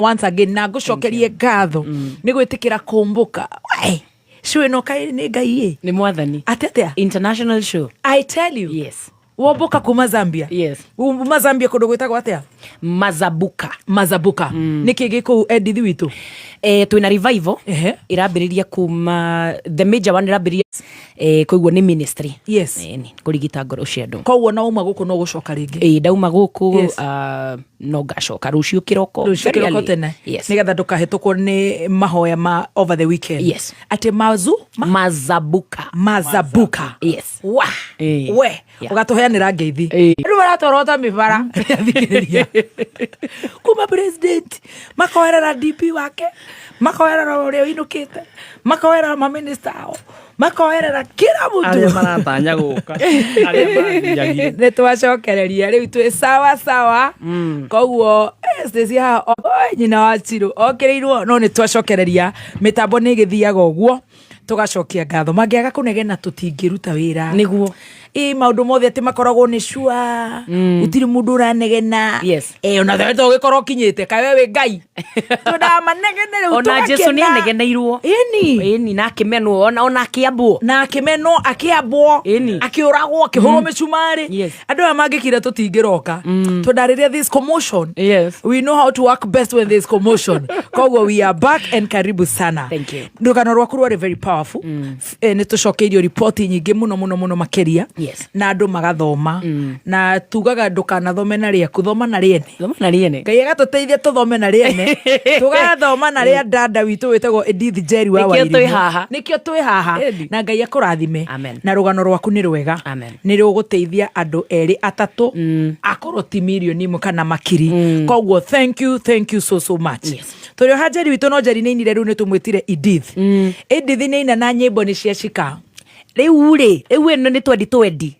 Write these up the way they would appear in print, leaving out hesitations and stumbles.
Once again na ngũcokerie ngatho nĩ gwĩtĩkĩra kũmbũka. We, show ĩno kaĩ nĩ Ngai ĩ. Nĩ Mwathani. Atĩ atĩa? International show. I tell you. Yes. Wombũka kuma Zambia. Yes. Uma Zambia kũndũ gwĩtagwo atĩa? Mazabuka. Mazabuka. Nĩkĩ gĩ kũu, Edith witũ? Twĩna revival. Ĩrambĩrĩria kuma the major one ĩrambĩrĩria, koguo nĩ ministry. Nĩ kũrigita ngoro cia andũ. Koguo na uma gũkũ no gũcoka rĩngĩ? Ĩĩ, ndauma gũkũ. No ngacoka rũciũ kĩroko. Rũciũ very kĩroko early. tene. Yes. Nĩgetha ndũkahĩtũkwo nĩ mahoya ma over the weekend. Yes. Atĩ mazu ma? Mazabuka. Mazabuka. Yes. Wa. We. Ũgatũheanĩra ngeithi. Andũ maratwarwo ta mĩbara athikĩrĩria kuma president, makoerera DP wake, makoerera ũrĩa ũinũkĩte, makoerera maminista ao, makoerera kila Arĩa mũndũ. maratanya gũka, arĩa mathiagire. Nĩ twacokereria rĩu, twĩ sawa sawa. Koguo Stacy haha, oi, nyina wa Chirũ okĩrĩirwo, no nĩ twacokereria mĩtambo, nĩ ĩgĩthiaga ũguo. Tũgacokia ngatho, mangĩaga kũnegena tũtingĩruta wĩra. Ĩ maũndũ mothe atĩ makoragwo nĩ cua, gũtirĩ mũndũ ũranegena. Ona we to ũgĩkorwo ũkinyĩte kaĩ we wĩ Ngai, twendaga manegene rĩu. Ona Jesu nĩ Tũgakena. anegeneirwo. Ĩni. Ĩni, na akĩmenwo, ona akĩambwo. Na akĩmenwo, akĩambwo. Akĩũragwo, akĩhũrwo mĩcumarĩ. Andũ aya mangĩkira tũtingĩroka. Twendaga rĩrĩa this commotion. We know how to work best when there's commotion. Koguo we are back and karibu sana. Thank you. Rũgano rwaku rwarĩ very powerful. Nĩ tũcokeirio riboti nyingĩ mũno mũno mũno makĩria. Na andũ magathoma, na tugaga ndũkanathome na rĩaku, thoma na rĩene. Thoma na rĩene. Ngai agatũteithia tũthome na rĩene, tũgathoma na rĩa dada witũ wĩtagwo Edith Njeri wa Nĩkĩo Wairimu. Twĩ haha. Nĩkĩo twĩ haha. Na Ngai akũrathime. Amen. Na rũgano rwaku nĩ rwega. Amen. Nĩ rũgũteithia andũ erĩ atatũ, akorwo ti mirioni 1 kana makiri. Koguo thank you, thank you so so much. Tũrĩ o ha Njeri witũ, no Njeri nĩ inire, rĩu nĩ tũmwĩtire Edith. Edith nĩ ina na nyĩmbo nĩ cia cika. Rĩu rĩ, rĩu ĩno nĩ twendi twendi.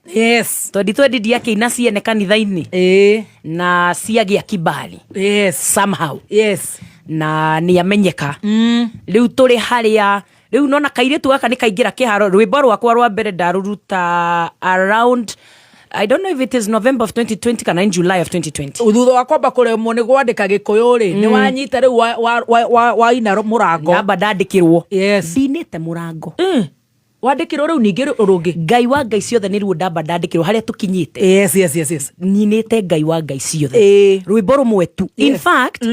Twendi twendi ndiakĩina ciene kanitha-inĩ. Na ciagĩa kibali. Somehow. Na nĩ amenyeka. Rĩu tũrĩ harĩa rĩu nona kairĩtu gaka nĩ kaingĩra kĩharo. Rwĩmbo rwakwa rwa mbere ndarũruta around, I don't know if it is November of 2020 kana in July of 2020. Thutha wa kwamba kũremwo nĩ gwandĩka Gĩkũyũ rĩ, nĩ wanyita rĩu waina mũrango. Namba ndandĩkĩrwo. Ndinĩte mũrango. Wandĩkĩrwo rĩu ningĩ rũngĩ. Ngai wa Ngai ciothe nĩ ruo ndamba ndandĩkĩrwo harĩa tũkinyĩte. Nyinĩte Ngai wa Ngai ciothe. Rwĩmbo rũmwe tu. In fact,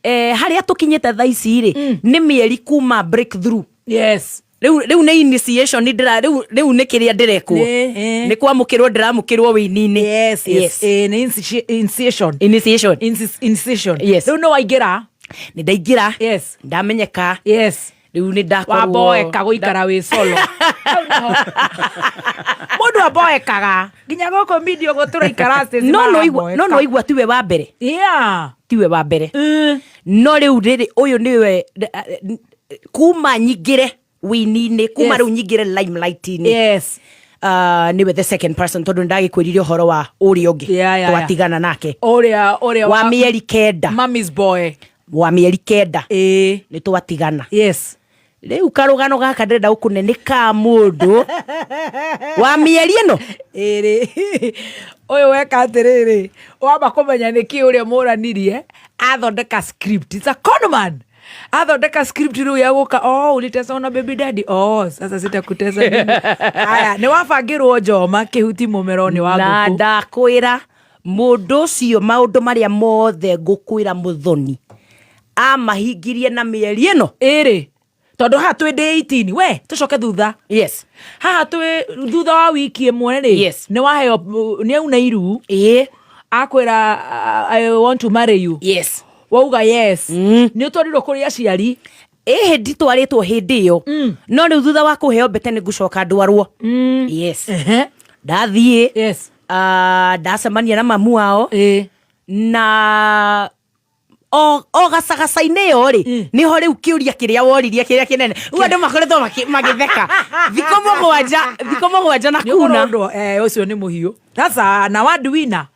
harĩa tũkinyĩte thaa ici rĩ, nĩ mĩeri kuma breakthrough. Rĩu nĩ initiation ndĩra rĩu nĩ kĩrĩa ndĩrekwo. Nĩ kwamũkĩrwo ndĩramũkĩrwo wĩini-inĩ. Nĩ initiation. Initiation. Initiation. Yes. Rĩu nĩ waingĩra. Nĩ ndaingĩra. Ndamenyeka. Rĩu nĩ ndakorwo Wamboeka gũikara wĩ solo. Hau nĩho. Mũndũ amboekaga nginya gũkũ media ũguo tũraikara Stacy. No no no igua tiwe wa mbere. Tiwe wa mbere. No rĩu rĩrĩ ũyũ nĩwe kuma nyingĩre wĩini-inĩ, kuma rĩu nyingĩre limelight-inĩ. Nĩwe the second person, tondũ nĩndagĩkwĩrire ũhoro wa ũrĩa ũngĩ twatigana nake. Ũrĩa wa mĩeri 9. Mommy's boy. Wa mĩeri 9. Nĩ twatigana. Rĩu karũgano gaka ndĩrenda gũkũne nĩ ka mũndũ wa mĩeri ĩno 2. Ũyũ weka atĩrĩrĩ, wamba kũmenya nĩkĩ ũrĩa mũranirie athondeka script. It's a con man. Athondeka script rĩu ya gũka, "Oh, ulitesa na baby daddy, oh, sasa sitakutesa mimi." Haya, nĩ wabangĩrwo njoma kĩhuti mũmero-inĩ wa Na ngũkũ. Ndakwĩra mũndũ ũcio maũndũ marĩa mothe ngũkwĩra mũthoni amahingirie na mĩeri ĩno 2, tondũ haha twĩ ndĩ 18, we tũcoke thutha. Haha twĩ thutha wa wiki 1 rĩ. Nĩ waheo, nĩ auna iru. Akwĩra, "I want to marry you." Wauga yes. Nĩ ũtwarirwo kũrĩ aciari. Ĩhĩ, nditwarĩtwo hĩndĩ ĩyo. No rĩu thutha wa kũheo mbete nĩ ngũcoka ndwarwo. Ndathiĩ. Ndacemania na mamu wao. Na o gacagaca-inĩ ĩyo rĩ, nĩho rĩu kĩũria kĩrĩa woririe kĩrĩa kĩnene rĩu andũ makoretwo magĩtheka thikũ 7, thikũ 7 na Nĩ kuna. ũkorwo ũcio nĩ mũhiũ sasa na wadu wina.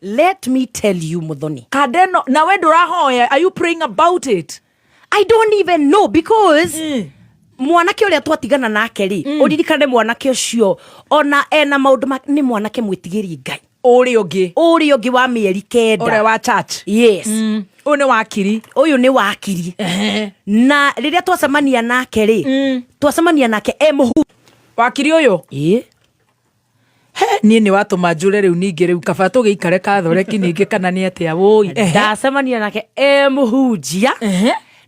Let me tell you, Muthoni. Kandeno na we ndũrahoya, are you praying about it? I don't even know because mwanake ũrĩa twatigana nake rĩ, ũririkane mwanake ũcio ona ena maũndũ nĩ mwanake mwĩtigĩri Ngai. Ũrĩa ũngĩ. Ũrĩa ũngĩ wa mĩeri 9. Ũrĩa wa church. Yes. Ũyũ nĩ wakiri. Ũyũ nĩ wakiri. Na rĩrĩa twacemania nake rĩ, twacemania nake e mũhu. Wakiri ũyũ? Ĩĩ. He, niĩ nĩ watũma njũre rĩu ningĩ rĩu kaba tũgĩikare kathoreki ningĩ kana nĩ atĩa wũi. Ndacemania nake e mũhunjia.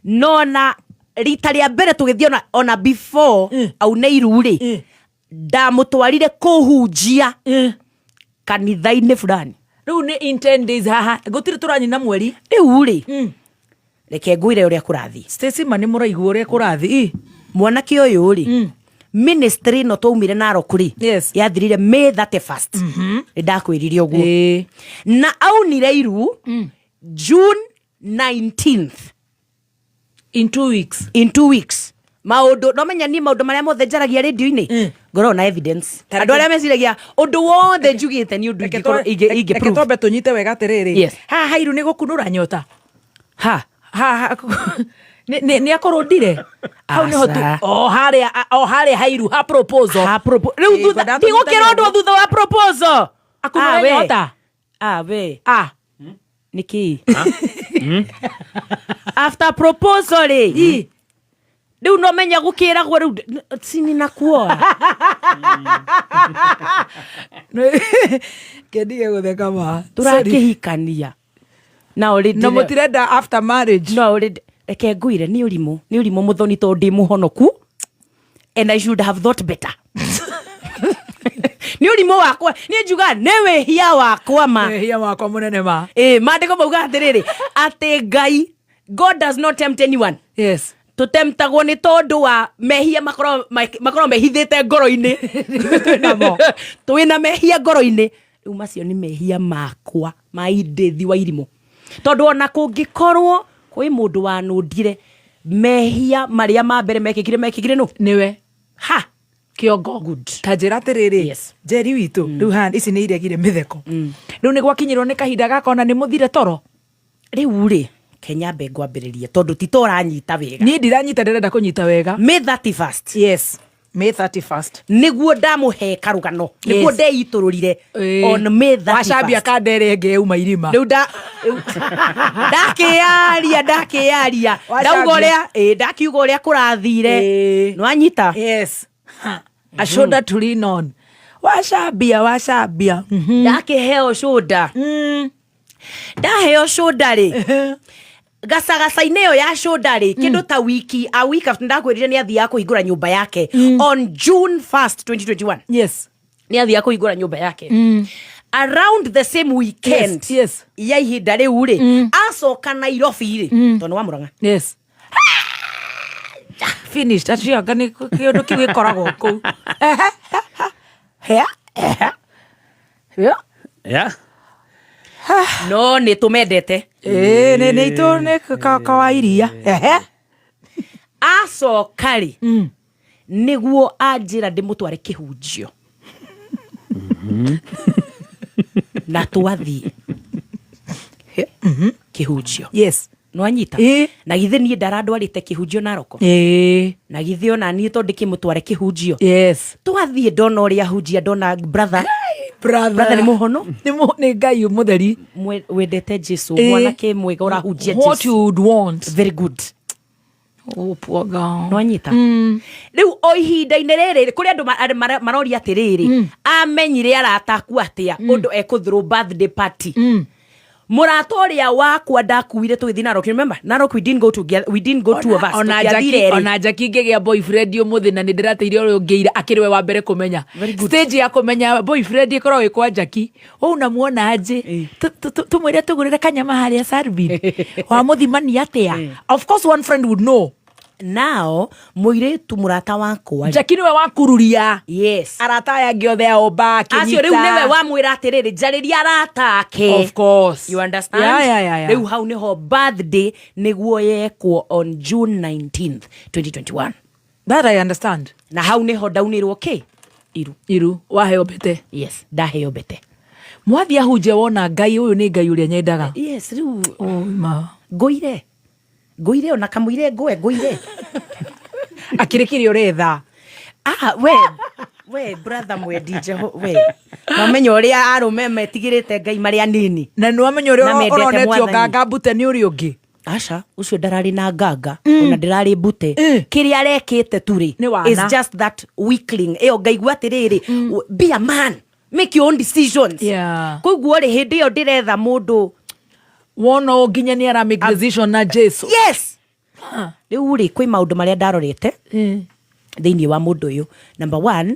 No na rita rĩa mbere tũgĩthiĩ ona before aune iru rĩ, ndamũtwarire kũhunjia kanitha-inĩ fulani. Rĩu nĩ in 10 days haha gũtirĩ tũranyina mweri. Rĩu rĩ, reke ngwĩre ũrĩa kũrathiĩ. Stacy, ma nĩ mũraigua ũrĩa kũrathiĩ? Mwanake ũyũ rĩ, ministry ĩno twaumire Narok rĩ, yathirire May 31st, nĩ ndakwĩrire ũguo. Na aunire iru June 19th. In 2 weeks. In 2 weeks. Maũndũ no menya niĩ maũndũ marĩa mothe njaragia radio-inĩ ngoragwo na evidence. Andũ arĩa meciragia ũndũ wothe njugĩte nĩ ũndũ ingĩkorwo ingĩ Reke prove. Twambe tũnyite wega atĩrĩrĩ. Haha hairu nĩ gũkunũra nyota. Ha. Haha nĩ akorwo ndire hau nĩho tu. Aca. O harĩa, o harĩa hairu ha proposal. Ha rĩu Ĩĩ, thutha ngwendaga ndigũkĩra tũnyitane. ũndũ thutha wa proposal. Akunũre Ah, we. nyota. Ah, we. Ah. Nĩkĩ after proposal rĩ, rĩu no menya gũkĩragwo rĩu sini na kuoa. Kendige gũtheka ma. Tũrakĩhikania na already Na mũtirenda after marriage? No already, reke ngwĩre, nĩ ũrimũ, nĩ ũrimũ mũthoni, tondũ ndĩ mũhonoku and I should have thought better. Nĩ ũrimũ wakwa, niĩ njugaga nĩ wĩhia wakwa ma. Wĩhia wakwa mũnene ma. Ĩ, maandĩko mauga atĩrĩrĩ, atĩ Ngai, God does not tempt anyone. Tũtemtagwo nĩ tondũ wa mehia makorwo mehithĩte ngoro-inĩ. Twĩnamo. Twĩna mehia ngoro-inĩ. Rĩu macio nĩ mehia makwa ma indĩthi wa irimũ, tondũ ona kũngĩkorwo kwĩ mũndũ wanũndire, mehia marĩa ma mbere mekĩkire nũ? Nĩwe. Ha. Kĩongo. Good. Ta njĩra atĩrĩrĩ. Njeri witũ, rĩu haha ici nĩ iregire mĩtheko. Rĩu nĩ gwakinyĩrwo nĩ kahinda gaka ona nĩ mũthire toro? Rĩu rĩ, kenyambe ngwambĩrĩrie tondũ ti ta ũranyita wega. Niĩ ndiranyita, ndĩrenda kũnyita wega. May 31st. Yes, May 31st. Nĩguo ndamũhe karũgano, nĩguo ndeitũrũrire on May 31st. Wacambia kanda ĩrĩa ĩngĩ yauma irima. Rĩu ndakĩyaria, ndakĩyaria. Wacambia. Ndauga ũrĩa, ĩ, ndakiuga ũrĩa kũrathire. Nĩwanyita? Yes. Ha. A shoulder to lean on. Wacambia, wacambia. Ndakĩheo shoulder. Ndaheo shoulder rĩ, gacagaca-inĩ ĩyo ya shoulder rĩ, kĩndũ ta wiki, a week after, ndakwĩrire nĩ athiaga kũhingũra nyũmba yake on June 1st 2021. Nĩ athiaga kũhingũra nyũmba yake around the same weekend. Ya ihinda rĩu rĩ, acoka Nairobi rĩ, tondũ nĩ wa Mũrang'a. Yes. Finished. Acio anga nĩ kĩũndũ kĩu gĩkoragwo kũu. Yeah. No nĩ tũmendete. Ĩĩ, nĩ itũ nĩ kawa iria. Acoka rĩ, nĩguo anjĩra ndĩmũtware kĩhunjio na twathiĩ kĩhunjio. Nwanyita? Na githĩ niĩ ndarandwarĩte kĩhunjio Naroko? Na githĩ ona niĩ to ndĩkĩmũtware kĩhunjio? Twathiĩ, ndona ũrĩa hunjia, ndona brother. Brother. Brother nĩ mũhono. Nĩ Ngai mũtheri. Wendete Jesu. Mwanake mwega ũrahunjia What Jesu. you would want. Very good. Oh, poor girl. Nwanyita? Rĩu o ihinda-inĩ rĩrĩ kũrĩ andũ maroria atĩrĩrĩ, amenyire arata aku atĩa ũndũ ekũthrow birthday party? Mũrata ũrĩa wakwa ndakuire tũgĩthiĩ Narok, you remember Narok, we didn't go together, we didn't go two of us. Ona Tũtiathire Jackie, erĩ. ona Jackie ngĩgĩa boyfriend ũmũthĩ na nĩ ndĩrateire ũrĩa ũngĩ ira akĩrĩ we wa mbere kũmenya. Very good. Stage ya kũmenya boyfriend ĩkoragwo ĩ kwa Jackie. Ũũ unamuona aje? Tũmwĩre tũgũrĩre kanyama harĩa Sarbin. Wamũthimani atĩa? Of course one friend would know. Nao mũirĩtu mũrata wakwa rĩ, Jackie nĩwe wakururia. Arata aya angĩ othe ao ba acio rĩu nĩwe wamwĩra atĩrĩrĩ, njarĩria arata ake. Of course. You understand? Yeah. Rĩu hau nĩho birthday nĩguo yekwo on June 19th 2021. That I understand. Na hau nĩho ndaunĩrwo kĩ iru. Iru waheo mbete. Yes, ndaheo mbete. Mwathiĩ ahunjia wona Ngai ũyũ nĩ Ngai ũrĩa nyendaga. Yes, rĩu Oh, ma. Ngũire, ngũire ona kamũire ngũe ngũire. Akĩrĩ kĩrĩa ũretha. Ah, we We brother mwendi jeho we mamenya ũrĩa arũme metigĩrĩte Ngai marĩ anini. Na nĩ wamenya ũrĩa Na mendete ũronetio Mwathani. nganga mbute nĩ ũrĩa ũngĩ. Aca, ũcio ndararĩ na nganga, ona ndĩrarĩ mbute. Kĩrĩa arekĩte tu rĩ Nĩ wana. is just that weakling ĩyo ngaigua atĩrĩrĩ, be a man, make your own decisions. Koguo rĩ, hĩndĩ ĩyo ndĩretha mũndũ Wona å nginya nĩ ara make decision na Jesu. Yes, rĩu rĩ, kwĩ maũndũ marĩa ndarorete thĩinĩ wa mũndũ ũyũ. Number one,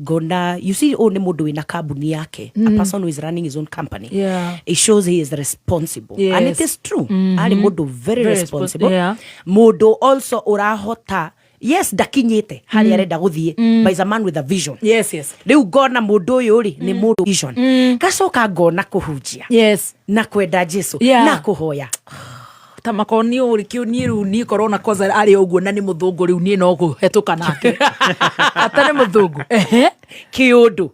ngona, you see, ũyũ nĩ mũndũ wĩna kambuni yake, a person who is running his own company. It shows he is responsible. And it is true, arĩ mũndũ very, Very responsible. Mũndũ also ũrahota, yes, ndakinyĩte harĩa arenda gũthiĩ, but is a man with a vision. Rĩu ngona mũndũ ũyũ rĩ, nĩ mũndũ vision. Ngacoka ngona kũhunjia na kwenda Jesu na kũhoya. Ta makorwo niĩ ũrĩ kĩu niĩ rĩu niĩ korwo na kwanza arĩ ũguo na nĩ mũthũngũ, rĩu niĩ no kũhetũka nake ata nĩ mũthũngũ. Ehe. Kĩũndũ.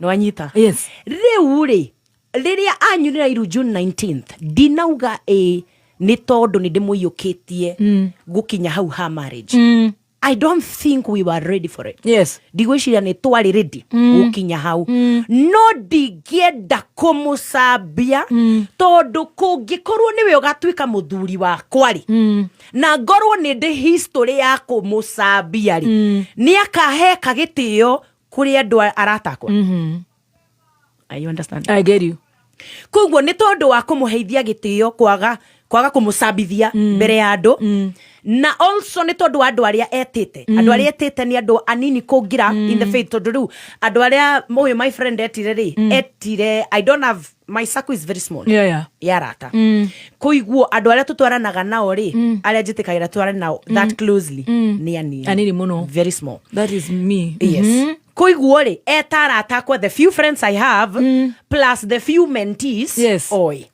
Nĩwanyita? Yes. Rĩu rĩ, rĩrĩa anyunĩra iru June 19th, ndinauga ĩ nĩ tondũ nĩ ndĩmũiyũkĩtie gũkinya hau ha marriage. I don't think we were ready for it. Ndigwĩciria nĩ twarĩ ready gũkinya hau, no ndingĩenda kũmũcambia, tondũ kũngĩkorwo nĩwe ũgatuĩka mũthuri wakwa rĩ, na ngorwo nĩ ndĩ history ya kũmũcambia rĩ, nĩ akaheka gĩtĩo kũrĩ andũ aratakwa. You understand? I get you. Koguo nĩ tondũ wa kũmũheithia gĩtĩo, kwaga kũmũcambithia mbere ya andũ, na also nĩ tondũ wa andũ arĩa etĩte. Andũ arĩa etĩte nĩ andũ anini kũngira in the faith, tondũ rĩu andũ arĩa ũyũ my friend etire rĩ, etire, I don't have, my circle is very small ya arata. Koiguo andũ arĩa tũtwaranaga nao rĩ, arĩa njĩtĩkagĩra twarane nao that closely, nĩ anini. Anini mũno. Very small. That is me. Yes. Koiguo rĩ, eta arata akwa, the few friends I have, plus the few mentees, oi,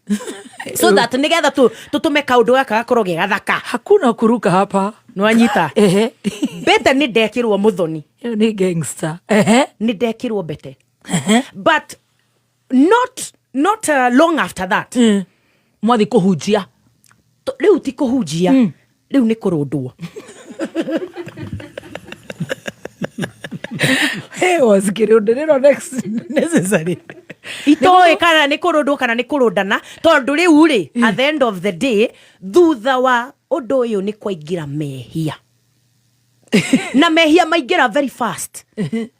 so that nĩgetha tũtũme kaũndũ gaka gakorwo ge gathaka. Hakuna kuruka hapa. Nĩwanyita? Ehe. Mbete nĩ ndekĩrwo, mũthoni. Ĩyo nĩ gangster. Ehe. Nĩ ndekĩrwo mbete, but not long after that. Mwathi kũhunjia. Rĩu ti kũhunjia, rĩu nĩ kũrũndwo. Hey, was kĩrũndĩrĩro next necessary? Itoĩ kana nĩ kũrũndwo kana nĩ kũrũndana, tondũ rĩu rĩ, at the end of the day, thutha wa ũndũ ũyũ nĩ kwaingĩra mehia, na mehia maingĩra very fast,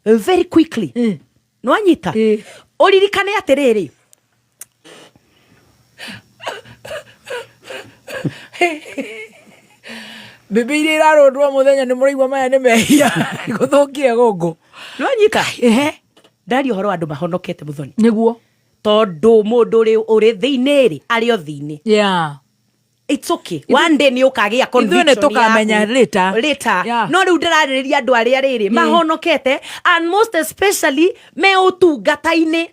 very quickly. Nĩwanyita? Ĩ. Ũririkane atĩrĩrĩ, Mbĩmbĩ iria irarũndwo mũthenya nĩ mũraigua maya nĩ mehia gũthũkie gũkũ. Nĩwanyita? Ehe. Ndaria ũhoro wa andũ mahonokete, mũthoni. Nĩguo. Tondũ mũndũ ũrĩ thĩinĩ rĩ, arĩ o thĩinĩ. It's okay, one day nĩ ũkagĩa Ithuĩ nĩ tũkamenya yaku. later. Later. No rĩu ndĩrarĩrĩria andũ arĩa rĩrĩ mahonokete, and most especially me ũtungata-inĩ,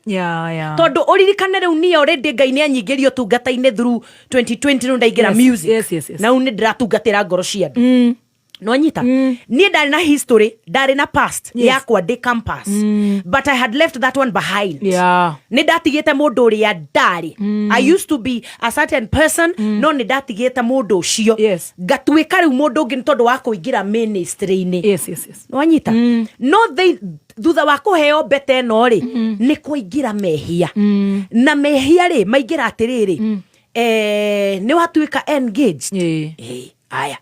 tondũ ũririkane rĩu niĩ already Ngai nĩ anyingĩria ũtungata-inĩ through 2020. Rĩu ndaingĩra music na rĩu nĩ ndĩratungatĩra ngoro cia andũ. Nwanyita? Niĩ ndarĩ na history, ndarĩ na past yakwa ndĩ campus, but I had left that one behind. Nĩ ndatigĩte mũndũ ũrĩa ndarĩ. I used to be a certain person, no nĩ ndatigĩte mũndũ ũcio, ngatuĩka rĩu mũndũ ũngĩ nĩ tondũ wa kũingĩra ministry-inĩ. Nwanyita? No thutha wa kũheo mbete ĩno rĩ, nĩ kũingĩra mehia, na mehia rĩ maingĩra atĩrĩrĩ, nĩ watuĩka engaged. Aya,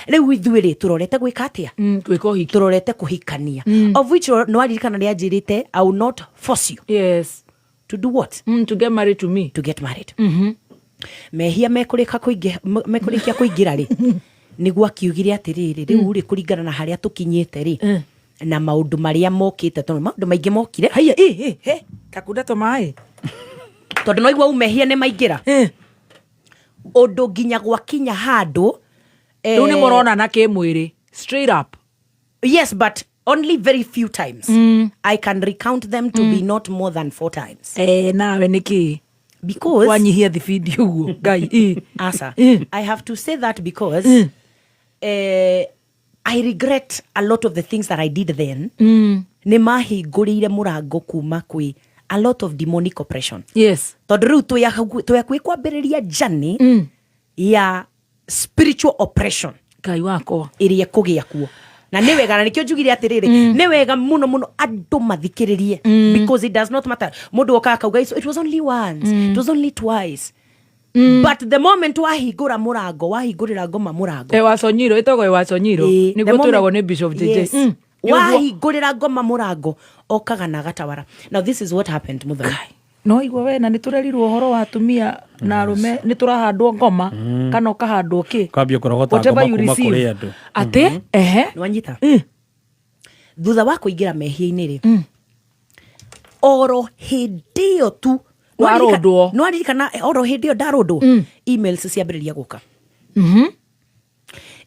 rĩu ithuĩ rĩ, tũrorete gwĩka atĩa? Gwĩka ũhiki. Tũrorete kũhikania, of which nĩ waririkana nĩ anjĩrĩte, "I will not force you." To do what? To get married to me. To get married. Mehia mekũrĩka mekũrĩkia kũingĩra rĩ, nĩguo akiugire atĩrĩrĩ, rĩu rĩ, kũringana na harĩa tũkinyĩte rĩ, na maũndũ marĩa mokĩte, tondũ maũndũ maingĩ mokire. Haya, eh, eh, eh. Takunda tũmaĩ. Tondũ no igua umehia nĩ maingĩra, ũndũ nginya gwakinya handũ Rĩu nĩ mũronana kĩmwĩrĩ straight up? Yes, but only very few times. I can recount them to be not more than four times. Eh, nawe nĩkĩ? Because Wanyihia thibindi ũguo, Ngai. Asa, I have to say that because I regret a lot of the things that I did then. Nĩ mahingũrĩire mũrango kuma kwĩ a lot of demonic oppression. Tondũ rĩu twĩ hakuhĩ kwambĩrĩria journey ya spiritual oppression Ngai wakwa. ĩrĩa ĩkũgĩa kuo. Na nĩ wega, na nĩkĩo njugire atĩrĩrĩ, nĩ wega mũno mũno andũ mathikĩrĩrie, because it does not matter mũndũ okaga akauga, "It was only once, it was only twice," but the moment wahingũra mũrango, wahingũrĩra ngoma mũrango. Ewaconyiro, ĩtagwo ewaconyiro. Ĩĩ, the Nĩguo twĩragwo nĩ Bishop JJ. Yes. Wahingũrĩra ngoma mũrango, okaga na agatawara. Now this is what happened, Muthoni. No igua we, na nĩ tũrerirwo ũhoro wa atumia na arũme, nĩ tũrahandwo ngoma kana ũkahandwo kĩ. Kwambia kũrogota Whatever ngoma you kuma receive. kũrĩ andũ. Atĩ ehe. Nĩwanyita? Thutha wa kũingĩra mehia-inĩ rĩ, oro hĩndĩ ĩyo tu Warũndwo. Nĩwaririkana oro hĩndĩ ĩyo ndarũndwo, emails ciambĩrĩria gũka.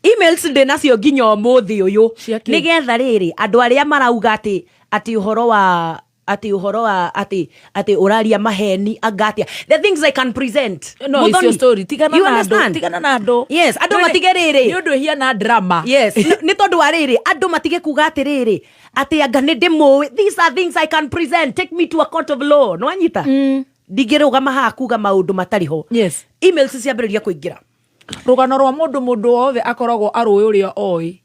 Emails ndĩ nacio nginya ũmũthĩ ũyũ. Cia kĩ? Nĩgetha rĩrĩ, andũ arĩa marauga atĩ ũhoro wa atĩ ũraria maheni anga atĩa, the things I can present. No, it's Muthoni, your story. Tigana you na andũ, understand? tigana na andũ. Yes, andũ matige rĩrĩ. Nĩ ũndũ ĩhiana drama. Yes, nĩ tondũ wa rĩrĩ, andũ matige kuga atĩrĩrĩ, atĩ anga nĩ ndĩmũĩ. These are things I can present. Take me to a court of law. Nĩwanyita? Ndingĩrũgama haha kuga maũndũ matarĩ ho. Emails ciambĩrĩria kũingĩra. Rũgano rwa mũndũ wothe akoragwo arũĩ ũrĩa oĩ.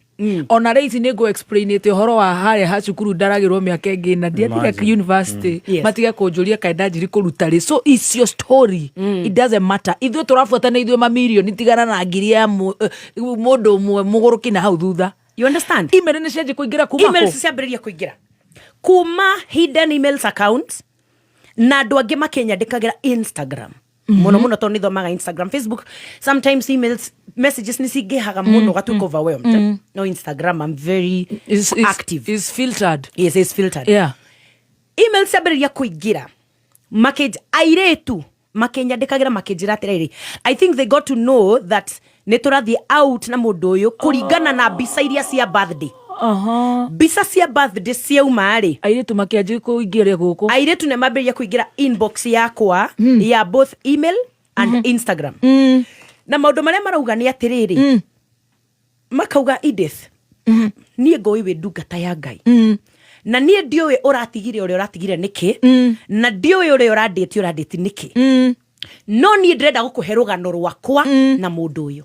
Ona rĩ, ici nĩ ngũ explainĩte ũhoro wa harĩa ha cukuru ndaragĩrwo mĩaka ĩngĩ na ndiatiga Imagine. university. Matige kũnjũria kaĩ ndanjiri kũruta rĩ. So it's your story, it doesn't matter. Ithuĩ tũrabuata nĩ ithuĩ mamirioni, tigana na ngiri ya mũndũ ũmwe mũgũrũki na hau thutha. You understand? Email nĩ cianjĩ kũingĩra kuma Emails kũ? Ciambĩrĩria kũingĩra kuma hidden emails account, na andũ angĩ makĩnyandĩkagĩra Instagram mũno mũno, tondũ nĩthomaga Instagram. Facebook sometimes emails, messages nĩ cingĩhaga mũno, gatuĩka overwhelmed. No Instagram I'm very active. Is filtered. Yes, it's filtered. Email ciambĩrĩria kũingĩra, airĩtu makĩnyandĩkagĩra makĩnjĩra atĩrĩrĩ, I think they got to know that nĩ tũrathiĩ out na mũndũ ũyũ kũringana na mbica iria cia birthday. Mbica cia birthday ciauma rĩ, Airĩtu makĩanjia kũingĩria gũkũ. Airĩtu nĩ mambĩrĩria kũingĩra inbox yakwa ya both email and Instagram, na maũndũ marĩa marauga nĩ atĩrĩrĩ, makauga, "Edith, niĩ ngũĩ wĩ ndungata ya Ngai, na niĩ ndiũĩ ũratigire ũrĩa ũratigire nĩkĩ, na ndiũĩ ũrĩa ũrandĩti ũrandĩti nĩkĩ, no niĩ ndĩrenda gũkũhe rũgano rwakwa na mũndũ ũyũ."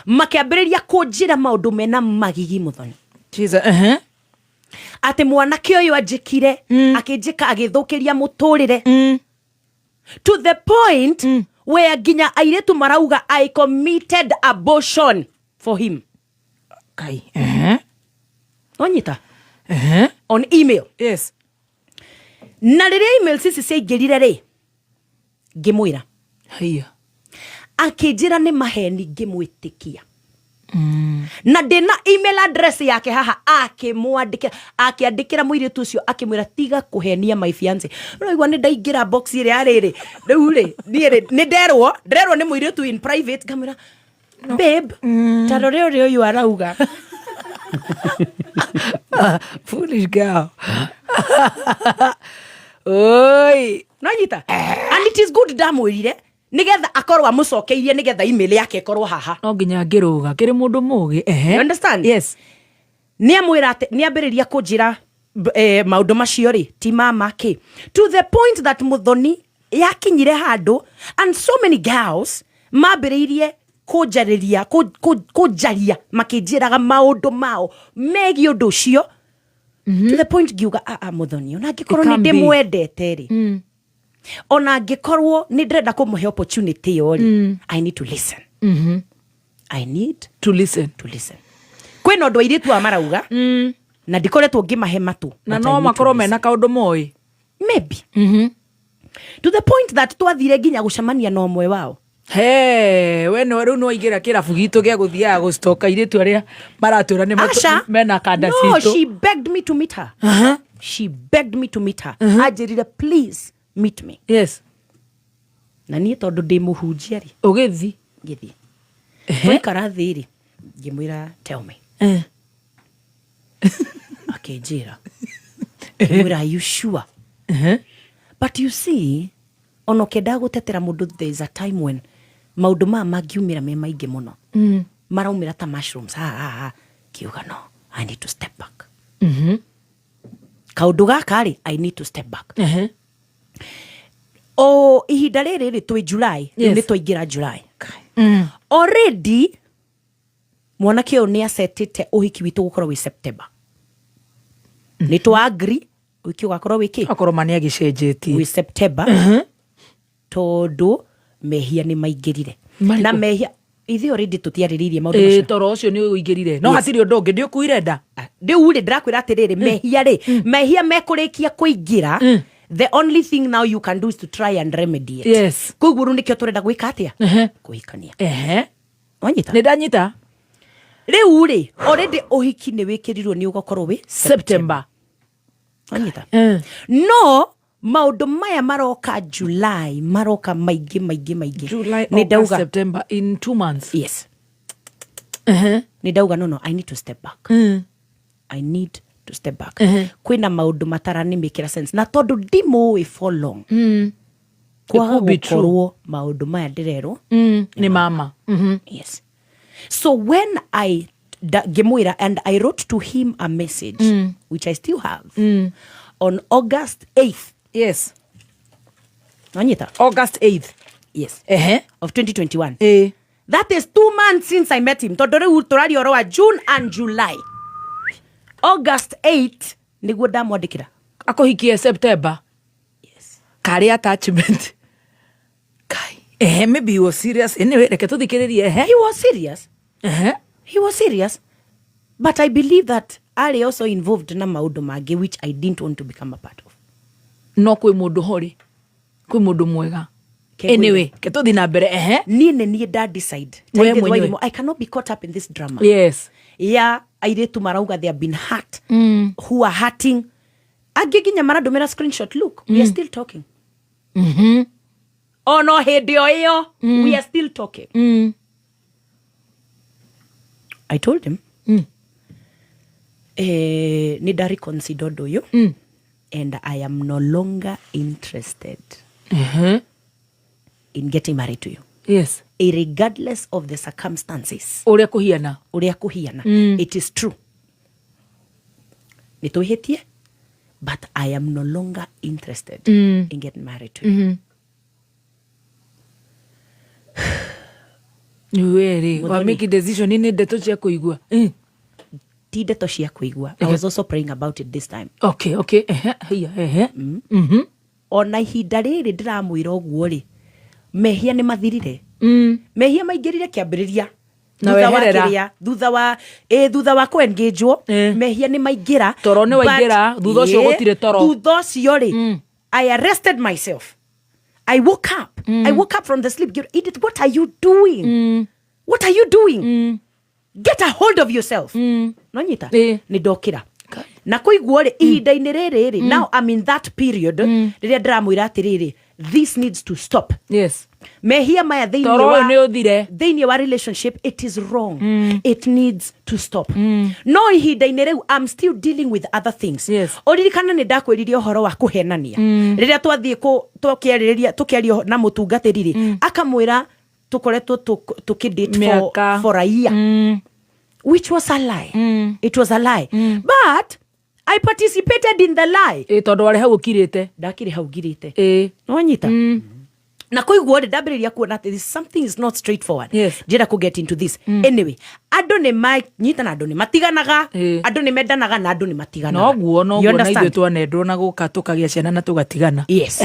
Makĩambĩrĩria kũnjĩra maũndũ mena magigi, Mũthoni. Jesus, uh-huh. Atĩ mwanake ũyũ anjĩkire, akĩnjĩka, agĩthũkĩria mũtũrĩre, to the point where nginya airĩtu marauga I committed abortion for him. Kai. Wanyita? Uh-huh. On email. Na rĩrĩa emails ici ciaingĩrire rĩ, ngĩmwĩra. Haiya. Akĩnjĩra nĩ maheni, ngĩmwĩtĩkia. Na ndĩna email address yake haha. Akĩmwandĩkĩra, akĩandĩkĩra mũirĩtu ũcio akĩmwĩra, "Tiga kũhenia my fiance." Ũraigua, nĩ ndaingĩra box ĩrĩa yarĩrĩ rĩu rĩ, niĩ rĩ nĩ nderwo, nderwo nĩ mũirĩtu in private. Ngamwĩra, "Babe, ta rore ũrĩa ũyũ arauga." Foolish girl. Oi. Nanyita? And it is good ndamwĩrire, nigetha akorwo amũcokeirie, nigetha email yake ĩkorwo haha. No nginya ngĩrũga kĩrĩ mũndũ mũgĩ. Ehe. You understand? Yes. Nĩ amwĩra atĩ nĩ ambĩrĩria kũnjĩra maũndũ macio rĩ ti mama kĩ, to the point that Mũthoni yakinyire handũ and so many girls mambĩrĩirie kũnjarĩria, kũnjaria makĩnjĩraga maũndũ mao megiĩ ũndũ ũcio, to the point ngiuga, "Aa, Mũthoni, ona angĩkorwo nĩ It can be. ndĩmwendete rĩ, ona angĩkorwo nĩ ndĩrenda kũmũhe opportunity ĩyo rĩ, I need to listen. I need To listen. to listen." Kwĩna ũndũ airĩtu aya marauga na ndikoretwo ngĩmahe matũ, Na but I no need to makorwo listen. mena kaũndũ moĩ. Maybe to the point that twathire nginya gũcemania na ũmwe wao. He, we no rĩu no aingĩra kĩrabu gitũ gĩa gũthiaga gũcitoka airĩtu arĩa maratwĩra nĩ Asha, mena kanda no, citũ. She begged me to meet her. She begged me to meet her. Anjĩrire, "Please meet me." Na niĩ tondũ ndĩ mũhunjia rĩ, Ũgĩthi. Ngĩthiĩ, twaikara thĩ rĩ, ngĩmwĩra, "Tell me." Akĩnjĩra. Ngĩmwĩra, "Are you sure?" But you see, ona ũkĩendaga gũtetera mũndũ, there is a time when maũndũ maya mangiumĩra me maingĩ mũno, maraumĩra ta mushrooms. Ha, ha, ha. Kiuga, "No, I need to step back. Kaũndũ gaka rĩ, I need to step back." O ihinda rĩrĩ rĩ, twĩ July rĩu, nĩ twaingĩra July already. Mwanake ũyũ nĩ acetĩte ũhiki witũ gũkorwo wĩ September. Nĩ twa agree ũhiki ũgakorwo wĩ kĩ? Akorwo ma nĩ agĩcenjetie. Wĩ September, tondũ mehia nĩ maingĩrire. Marĩkũ? Na mehia ithuĩ already tũtiarĩrĩirie maũndũ Ĩĩ, macio. Toro ũcio nĩ ũingĩrire, no hatirĩ ũndũ ũngĩ, ndĩũkuire nda. Rĩu rĩ, ndĩrakwĩra atĩrĩrĩ, mehia rĩ, mehia mekũrĩkia kũingĩra, the only thing now you can do is to try and remedy it. Koguo rĩu nĩkĩo tũrenda gwĩka atĩa? Kũhikania. Wanyita? Nĩ ndanyita. Rĩu rĩ, already ũhiki nĩ wĩkĩrirwo nĩ ũgakorwo wĩ September. Wanyita? No maũndũ maya maroka July, maroka maingĩ maingĩ maingĩ. July, Nĩ August, ndauga September, in 2 months. Yes, nĩ ndauga, No, I need to step back. I need to step back." Kwĩna maũndũ mataranĩmĩkĩra sense, na tondũ ndimũĩ for long, kwaga It could be true. gũkorwo maũndũ maya ndĩrerwo Nĩ mama. Yes. So when I ngĩmwĩra, and I wrote to him a message which I still have on August 8th. Wanyita? August 8th. Yes. Of 2021. That is 2 months since I met him, tondũ rĩu tũraria ũhoro wa June and July. August 8 nĩguo ndamwandĩkĩra. Akũhikie September. Yes. Karĩ attachment. Kai. Maybe he was serious. Anyway, reke tũthikĩrĩrie ehe. He was serious. He was serious, but I believe that arĩ also involved na maũndũ mangĩ which I didn't want to become a part of. No kwĩ mũndũ horĩ. Kwĩ mũndũ mwega. Ke Anyway, ke tũthiĩ na mbere ehe. Niĩ nĩ niĩ nda decide. We Ta Edith mwenyewe. Wairimu, I cannot be caught up in this drama ya airĩtu marauga they have been hurt, who are hurting, angĩ nginya marandũmĩra screenshot, "Look, we are still talking." Ono hĩndĩ o ĩyo we are still talking. I told him, nĩ nda reconsider ũndũ ũyũ and I am no longer interested in getting married to you, regardless of the circumstances. Ũrĩa kũhiana. Ũrĩa kũhiana. It is true nĩ twĩhĩtie, but I am no longer interested in getting married to you. We rĩ wa Mũthoni. Make decision nĩ ndeto cia kũigua. Ti ndeto cia kũigua. I was also praying about it this time. Okay, ehe, haiya, ehe. Ona ihinda rĩrĩ ndĩramwĩra ũguo rĩ, mehia nĩ mathirire. Mehia maingĩrire kĩambĩrĩria. Na Thutha wa weherera. kĩrĩa, thutha wa kũengĩnjwo, mehia nĩ maingĩra. Toro nĩ waingĩra, thutha ũcio gũtirĩ toro. Thutha ũcio rĩ, I arrested myself. I woke up. I woke up from the sleep. "Edith, what are you doing? What are you doing? Get a hold of yourself." Nonyita? Nĩ ndokĩra na kũiguo rĩ, ihinda-inĩ rĩrĩ rĩ, now I'm in that period rĩrĩa ndĩramwĩra atĩrĩrĩ, this needs to stop. Mehia maya thĩinĩ Toro wa ũyũ nĩ ũthire. Thĩinĩ wa relationship, it is wrong. It needs to stop. No ihinda-inĩ rĩu I'm still dealing with other things. Ũririkane nĩ ndakwĩrire ũhoro wa kũhenania rĩrĩa twathiĩ tũkĩarĩrĩria, tũkĩaria na mũtungatĩri rĩ, akamwĩra tũkoretwo tũkĩdate Mĩaka. for a year, which was a lie. It was a lie, but I participated in the lie. Ĩ, tondũ warĩ hau ũkirĩte. Ndakĩrĩ hau ngirĩte. Nĩwanyita? Na koiguo rĩ, ndambĩrĩria kuona atĩ something is not straightforward. Njĩra kũ get into this. Anyway, andũ nĩ manyita na andũ nĩ matiganaga, andũ nĩ mendanaga na andũ nĩ matiganaga. Noguo. You Noguo na ithuĩ understand? twanendwo na gũka tũkagĩa ciana na tũgatigana. Yes.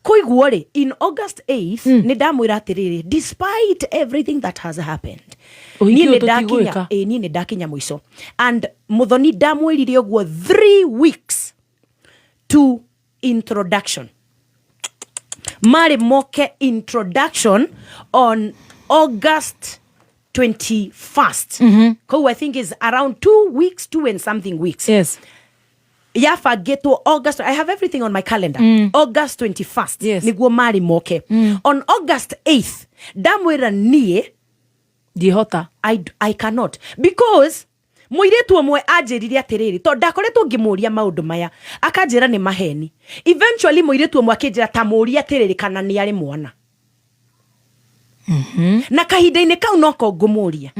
Koiguo rĩ, in August 8th nĩ ndamwĩra atĩrĩrĩ, despite everything that has happened, Ũhiki niĩ ũyũ nĩ ndakinya tũtigwĩka. Ĩ, niĩ nĩ ndakinya mũico. And Mũthoni, ndamwĩrire ũguo 3 weeks to introduction. Marĩ moke introduction on August 21st. Koguo I think is around 2 weeks, two and something weeks. Yabangĩtwo August. I have everything on my calendar. August 21st nĩguo marĩ moke. On August 8th ndamwĩra niĩ Ndihota. I cannot, because mũirĩtu ũmwe anjĩrire atĩrĩrĩ, tondũ ndakoretwo ngĩmũria maũndũ maya, akanjĩra nĩ maheni. Eventually mũirĩtu ũmwe akĩnjĩra, ta mũũrie atĩrĩrĩ kana nĩ arĩ mwana. Na kahinda-inĩ kau noko ngũmũria,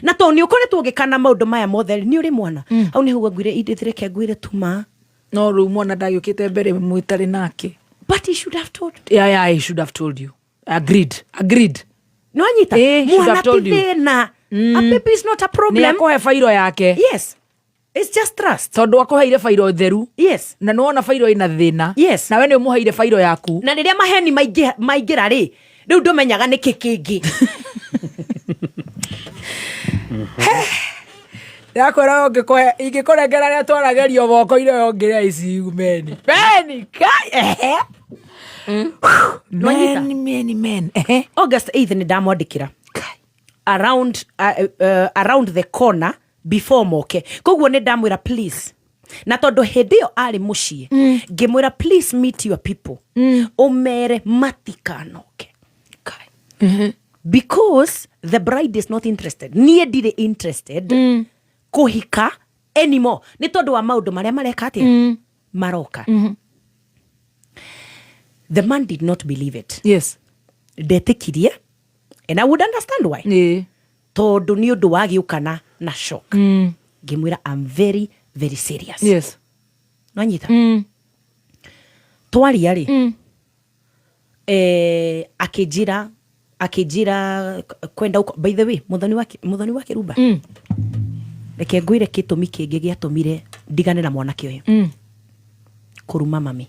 na tondũ nĩ ũkoretwo ũgĩkana maũndũ maya mothe rĩ, nĩ ũrĩ mwana? Hau nĩho ngwire, "Edith, reke ngwĩre tuma." No rĩu mwana ndagĩũkĩte mbere mwĩtarĩ nake. But he should have told. Yeah, he should have told you. Agreed, agreed. Nĩwanyita? Eh, should Mwana have told ti you. thĩna. A baby is not a Nä problem. akåhe bairo yake. Yes, it's just trust. Tondå akåheire bairo theru. Na nä wona bairo ĩna thĩna. Nawe nä å må heire bairo yaku. Na rĩrĩa maheni maingĩra rĩ, rĩu ndũmenyaga nĩkĩ kĩngĩ. Ndakwĩra ingĩkũrengera rĩa twaragerio moko-inĩ ũyũ ũngĩrĩa ici meni meni kai ehe. Nwanyita? Meni meni meni ehe. August 8 nĩ ndamwandĩkĩra Kai. around the corner before moke, koguo nĩ ndamwĩra please, na tondũ hĩndĩ ĩyo arĩ mũciĩ, ngĩmwĩra, "Please meet your people, ũmere matikanoke." Kai. Because the bride is not interested, niĩ ndirĩ interested kũhika anymore nĩ tondũ wa maũndũ marĩa mareka atĩa maroka. The man did not believe it. Ndetĩkirie, and I would understand why, tondũ nĩ ũndũ wa gĩũkana na shock. Ngĩmwĩra I'm very very serious. Nwanyita? Twaria rĩ, akĩnjĩra kwenda ũko. By the way, Muthoni wa Kĩrumba, reke ngwĩre gĩtũmi kĩngĩ gĩatũmire ndigane na mwanake ũyũ: kũruma mami.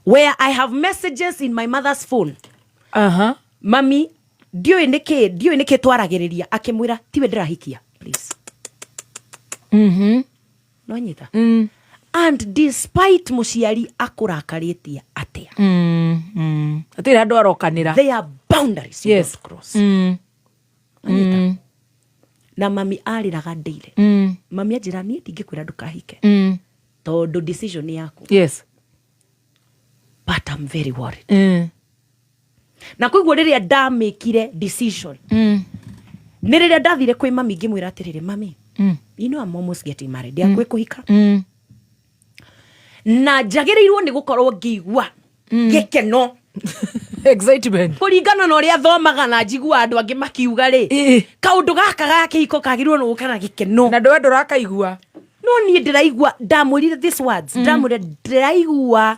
Where I have messages in my mother's phone. Mami ndiũĩ nĩkĩ twaragĩrĩria, akĩmwĩra tiwe ndĩrahikia, please. Nonyita? And despite mũciari akũrakarĩtie atĩa, Hatirĩ handũ arokanĩra. There are boundaries you don't cross. Nonyita? Na mami arĩraga daily. Mami anjĩra, "Niĩ ndingĩkwĩra ndũkahike, tondũ decision nĩ yaku, but I'm very worried." Na koguo rĩrĩa ndamĩkire decision, nĩ rĩrĩa ndathire kwĩ mami ngĩmwĩra atĩrĩrĩ, "Mami, you know I'm almost getting married, ndĩakwĩ kũhika, na njagĩrĩirwo nĩ gũkorwo ngĩigua gĩkeno Excitement. kũringana na ũrĩa thomaga na njigua andũ angĩ makiuga rĩ, kaũndũ gaka ga kĩhiko kagĩrĩirwo nĩ gũka na gĩkeno." Na ndũwe ndũrakaigua. No niĩ ndĩraigua, ndamwĩrire this words, ndamwĩrire ndĩraigua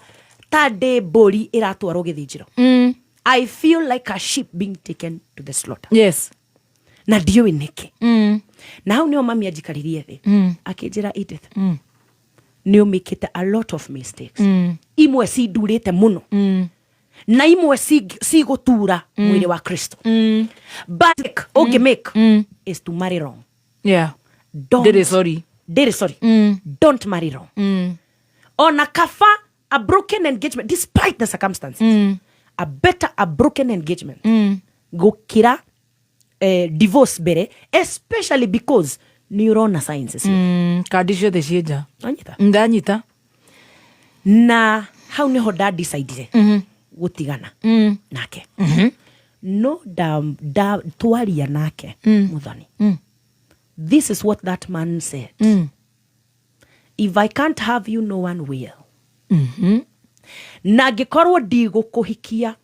ta ndĩ mbũri ĩratwarwo gĩthĩnjĩro. I feel like a sheep being taken to the slaughter. Na ndiũĩ nĩkĩ. Na hau nĩho mami anjikaririe thĩ, akĩnjĩra, "Edith, nĩ ũmĩkĩte a lot of mistakes, imwe cindurĩte mũno na imwe cigũtura mwĩrĩ wa Kristo, but ũngĩ make is to marry wrong." Don't- Ndĩrĩ sorry. Ndĩrĩ sorry. Don't marry wrong. Ona kaba a broken engagement, despite the circumstances, a better a broken engagement gũkĩra divorce mbere, especially because nĩ ũrona signs ciothe. Kandi ciothe ciĩ nja. Wanyita? Ndanyita. Na hau niho ndadecidire gũtigana nake. No da twaria nake, Muthoni, this is what that man said: "If I can't have you, no one will. Na angĩkorwo ndigũkũhikia,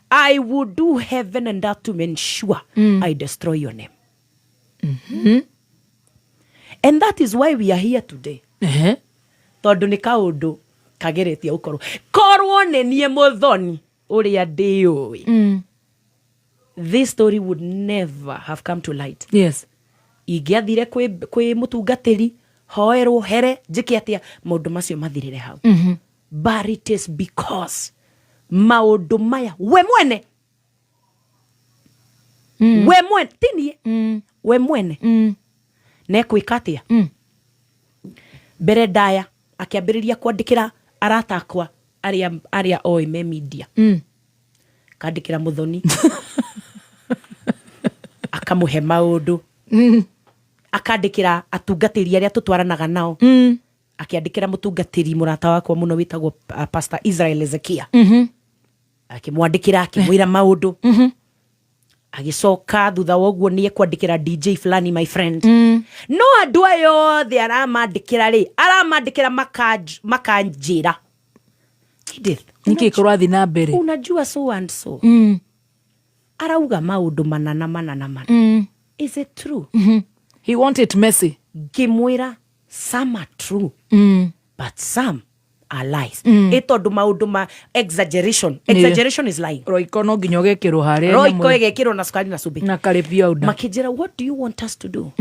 I would do heaven and earth to ensure I destroy your name." And that is why we are here today, tondũ nĩ kaũndũ kageretie gũkorwo korwo nĩ niĩ Mũthoni ũrĩa ndĩũĩ, this story would never have come to light. Ingĩathire kwĩ mũtungatĩri, hoerwo here, njĩke atĩa, maũndũ macio mathirĩre hau. But it is because maũndũ maya we mwene, we mwene, ti niĩ, we mwene nekwĩka atĩa. Mbere ndaya akĩambĩrĩria kwandĩkĩra arata akwa arĩa oĩ me media, kandĩkĩra Mũthoni, akamũhe maũndũ, akandĩkĩra atungatĩri arĩa tũtwaranaga nao, akĩandĩkĩra mũtungatĩri mũrata wakwa mũno wĩtagwo Pastor Israel Ezekia, akĩmwandĩkĩra akĩmwĩra maũndũ. Agĩcoka thutha wa ũguo nĩ ekwandĩkĩra DJ fulani, my friend. No andũ aya othe aramandĩkĩra rĩ, aramandĩkĩra makanjĩra, "Edith, Nĩkĩ kũrathiĩ na mbere?" unajua so and so arauga maũndũ manana manana mana. Is it true?" He want it messy. Ngĩmwĩra some are true, but some Are lies. Ĩ tondũ maũndũ ma exaggeration, exaggeration is lying. Roiko no nginya ũgekĩrwo harĩa Roiko nyamũ- ĩgekĩrwo na cukari na cumbĩ. Na curry powder. Makĩnjĩra, "What do you want us to do?"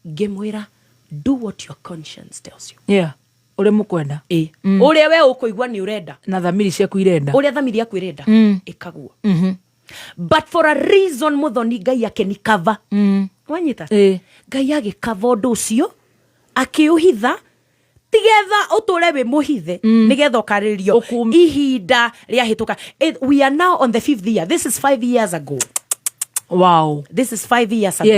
Ngĩmwĩra, "Do what your conscience tells you." Yeah, ũrĩa mũkwenda. Ĩ, ũrĩa we ũkũigua nĩ ũrenda. Na thamiri ciaku irenda. Ũrĩa thamiri yaku ĩrenda, ĩkaguo. But for a reason, Mũthoni, Ngai akĩnikava. Wanyita? Ĩ. Ngai agĩkava ũndũ ũcio, akĩũhitha tigetha ũtũre wĩ mũhithe, nĩgetha ũkarĩrio ihinda rĩahĩtũka. We are now on the fifth year. This is 5 years ago. This is 5 years ago.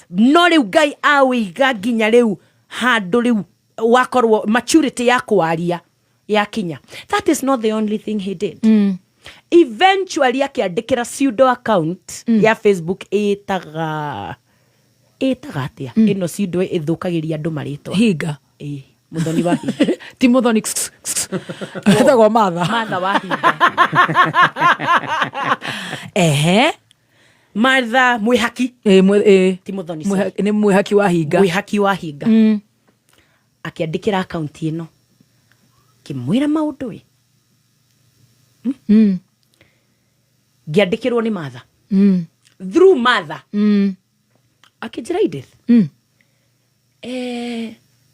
No rĩu Ngai awĩiga nginya rĩu handũ rĩu wakorwo maturity ya kwaria yakinya. That is not the only thing he did. Eventually akĩandĩkĩra pseudo account ya Facebook, ĩtaga atĩa ĩno pseudo ĩthũkagĩria andũ marĩtwa? Hinga. Ĩ, Mũthoni wa Hinga. Ti Mũthoni, etagwo Matha. Martha wa Hinga. Ehe. Martha Mwĩhaki. Ĩ, ĩ. Ti Mũthoni, sorry. Nĩ Mwĩhaki wa Hinga. Mwĩhaki wa Hinga. Akĩandĩkĩra akaunti ĩno, kĩmwĩra maũndũ ĩ. Ngĩandĩkĩrwo nĩ Martha, through Martha. Akĩnjĩra, "Edith,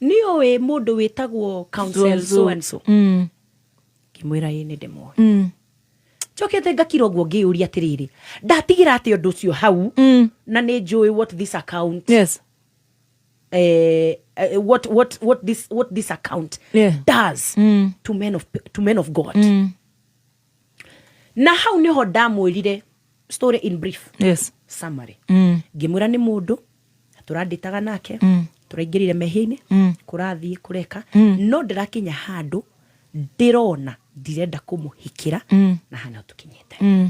nĩ ũĩ mũndũ wĩtagwo counsel so and so?" Ngĩmwĩra, "Ĩ, nĩ ndĩmũĩ." Njokete ngakira ũguo, ngĩyũria atĩrĩrĩ, ndatigĩra atĩ ũndũ ũcio hau, na nĩ njũĩ what this account what this account does to men of God. Na hau niho ndamwĩrire story in brief, summary. Ngĩmwĩra nĩ mũndũ tũrandĩtaga nake, tũraingĩrire mehia-inĩ, kũrathiĩ kũreka, no ndĩrakinya handũ ndĩrona ndirenda kũmũhikĩra, na hana tũkinyĩte.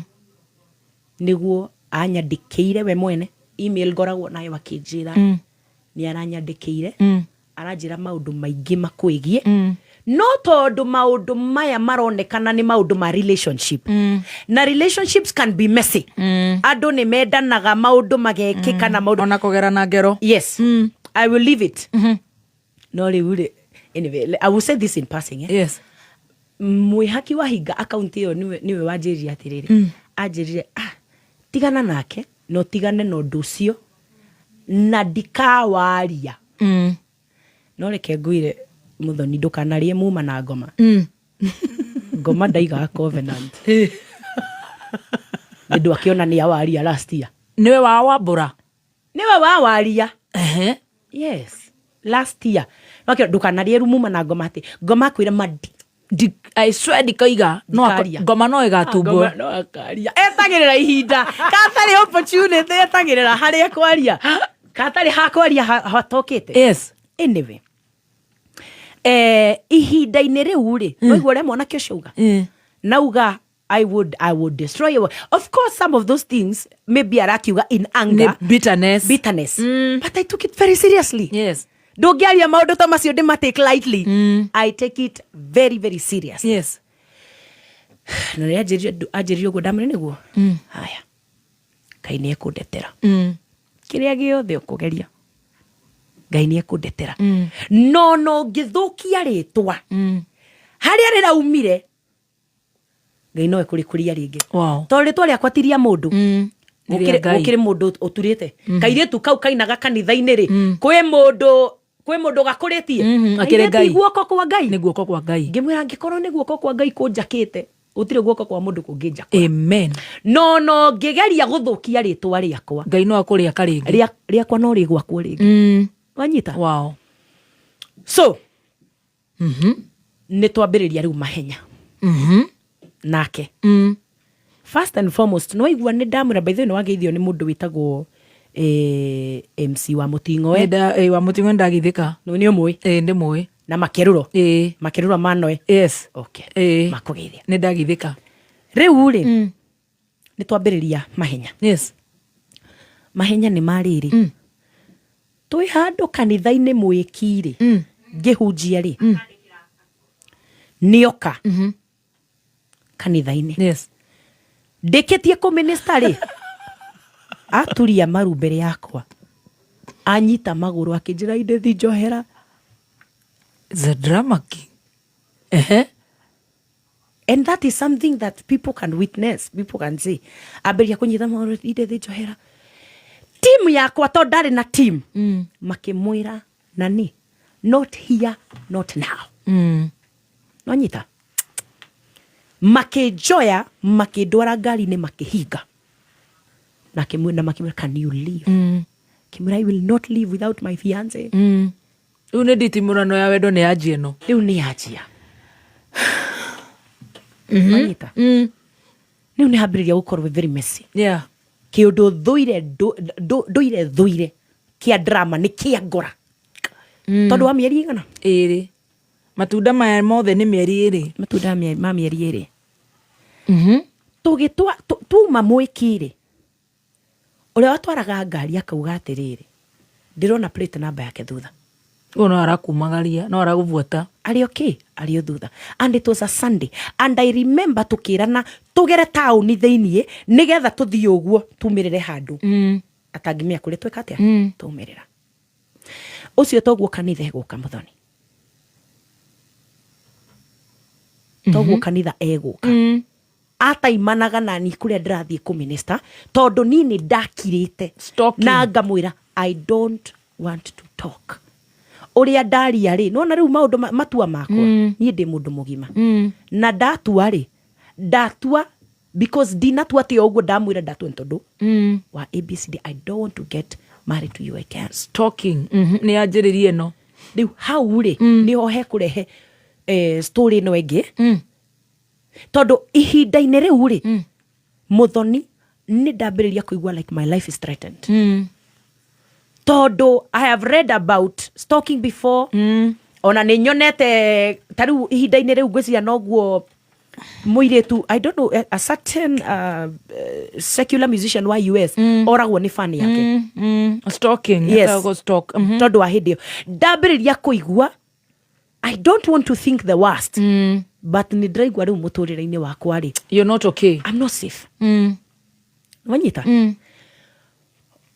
Nĩguo anyandĩkĩire we mwene email, ngoragwo nayo, akĩnjĩra nĩ aranyandĩkĩire, aranjĩra maũndũ maingĩ makwĩgiĩ, no tondũ maũndũ maya maronekana nĩ maũndũ ma relationship, na relationships can be messy, andũ nĩ mendanaga, maũndũ magekĩka na maũndũ Ona kũgera na ngero. Yes, I will leave it. No rĩu rĩ, anyway, I will say this in passing, eh? Mwĩhaki wa Hinga, akaunti ĩyo nĩwe wanjĩrire atĩrĩrĩ, anjĩrire, "Ah, tigana nake na ũtigane na ũndũ ũcio na ndikawaria." No reke ngwĩre, Mũthoni, ndũkanarĩe muma na ngoma. Ngoma ndaigaga covenant. Nĩ ndũ akĩona nĩ awaria last year. Nĩwe wa wambũra. Nĩwe wawaria. Yes, last year. No akĩona ndũkanarĩe muma na ngoma, atĩ ngoma akwĩra madi. I swear ndikaiga no Ndikaria. Ngoma no ĩgatumbwo. Ngoma no akaria, etagĩrĩra ihinda katarĩ opportunity, etagĩrĩra harĩa kwaria katarĩ hakwaria hatokĩte. Anyway, ihinda-inĩ rĩu rĩ, waigua ũrĩa mwanake ũcio auga, nauga, I would destroy you." Of course, some of those things maybe arakiuga in anger. Nĩ bitterness. Bitterness. But I took it very seriously. Ndũngĩaria maũndũ ta macio ndĩma take lightly. I take it very, very serious. Na rĩrĩa anjĩrire ũguo, ndamwĩra nĩguo haya, Ngai nĩ ekũndetera. Kĩrĩa gĩothe ũkũgeria, Ngai nĩ ekũndetera. No ngĩthũkia rĩtwa harĩa rĩraumire, Ngai no ekũrĩkũria rĩngĩ. Tondũ rĩtwa rĩakwa ti rĩa mũndũ. Nĩ rĩa Ngai. Gũkĩrĩ mũndũ ũturĩte kairĩtu kau kainaga kanitha-inĩ rĩ, kwĩ mũndũ gakũrĩtie. Akĩrĩ Kairĩtu Ngai. Guoko kwa Ngai. Nĩ guoko kwa Ngai. Ngĩmwĩra, angĩkorwo nĩ guoko kwa Ngai kũnjakĩte, gũtirĩ guoko kwa mũndũ kũngĩnjakũra. Amen. No ngĩgeria gũthũkia rĩtwa rĩakwa, Ngai no akũrĩaka rĩngĩ. Rĩakwa no rĩgwakwo rĩngĩ. Wanyita? So nĩ twambĩrĩria rĩu mahenya nake. First and foremost, no igua nĩ ndamwĩra, by the way, nĩ wageithio nĩ mũndũ wĩtagwo MC wa Mũting'oe. Wa Mũting'oe, ndagithĩka. Nĩ ũmũĩ? Ĩ, ndĩmũĩ. Na Makerũro. Ĩ. Makerũro manoe. Yes. Okay. Ĩ. Makũgeithia. Nĩ ndagithĩka. Rĩu rĩ, nĩ twambĩrĩria mahenya. Mahenya nĩ marĩrĩ, twĩ handũ kanitha-inĩ mwĩki rĩ, ngĩhunjia rĩ, nĩoka kanitha-inĩ. Ndĩkĩtie kũminista rĩ, aturia maru mbere yakwa, anyita magũrũ, akĩnjĩra, "Indethi, njohera." The drama king. And that is something that people can witness, people can see. Ambĩrĩria kũnyita maũndũ, inde thĩ njohera team yakwa, tondũ ndarĩ na team. Makĩmwĩra nani, "Not here, not now." Nonyita makĩnjoya, makĩndwara ngari-inĩ, makĩhinga na makĩmwĩra, "Can you leave?" Kĩmwĩra, "I will not leave without my fiance." Rĩu nĩ nditimũrano ya wendo nĩ yanjia ĩno. Rĩu nĩ yanjia. Wanyita? Rĩu nĩ hambĩrĩria gũkorwo very messy. Kĩũndũ thũire, ndũire thũire kĩa drama nĩ kĩa ngora, tondũ wa mĩeri igana? Ĩrĩ. Matunda maya mothe nĩ mĩeri 2. Matunda ma mĩeri 2. Tũgĩtwa tuma mwĩki-rĩ, ũrĩa watwaraga ngari akauga atĩrĩrĩ, "Ndĩrona plate number yake thutha." Ũyũ no arakumagaria, no aragũbuata. Arĩ okay, arĩ o thutha. And it was a Sunday, and I remember tũkĩrana tũgere taũni thĩiniĩ nĩgetha tũthiĩ ũguo tumĩrĩre handũ atangĩmenya kũrĩa twĩka atĩa. Tumĩrĩra ũcio toguo kanitha egũka, Mũthoni, toguo kanitha egũka. Ataimanaga nani kũrĩa ndĩrathiĩ kũminista, tondũ niĩ nĩ ndakirĩte. Stalking. Na ngamwĩra, "I don't want to talk." Ũrĩa ndaria rĩ, nona rĩu maũndũ matua makwa. Niĩ ndĩ mũndũ mũgima. Na ndatua rĩ, ndatua because ndinatua atĩ o ũguo ndamwĩra ndatua nĩ tondũ wa ABCD. I don't want to get married to you again. Stalking. Nĩ yanjĩrĩria ĩno. Rĩu hau rĩ, nĩho hekũrehe story ĩno ĩngĩ. Tondũ ihinda-inĩ rĩu rĩ, Mũthoni, nĩ ndambĩrĩria kũigua like my life is threatened. Tondũ I have read about stalking before. Ona nĩ nyonete ta rĩu ihinda-inĩ rĩu, ngwĩciria noguo mũirĩtu, I don't know, a certain secular musician wa US oragwo nĩ fan yake. Stalking. Yes. Etagwo stalk. Tondũ wa hĩndĩ ĩyo ndambĩrĩria kũigua, I don't want to think the worst, but nĩ ndĩraigua rĩu mũtũrĩre-inĩ wakwa rĩ, You're not okay. I'm not safe. Wanyita?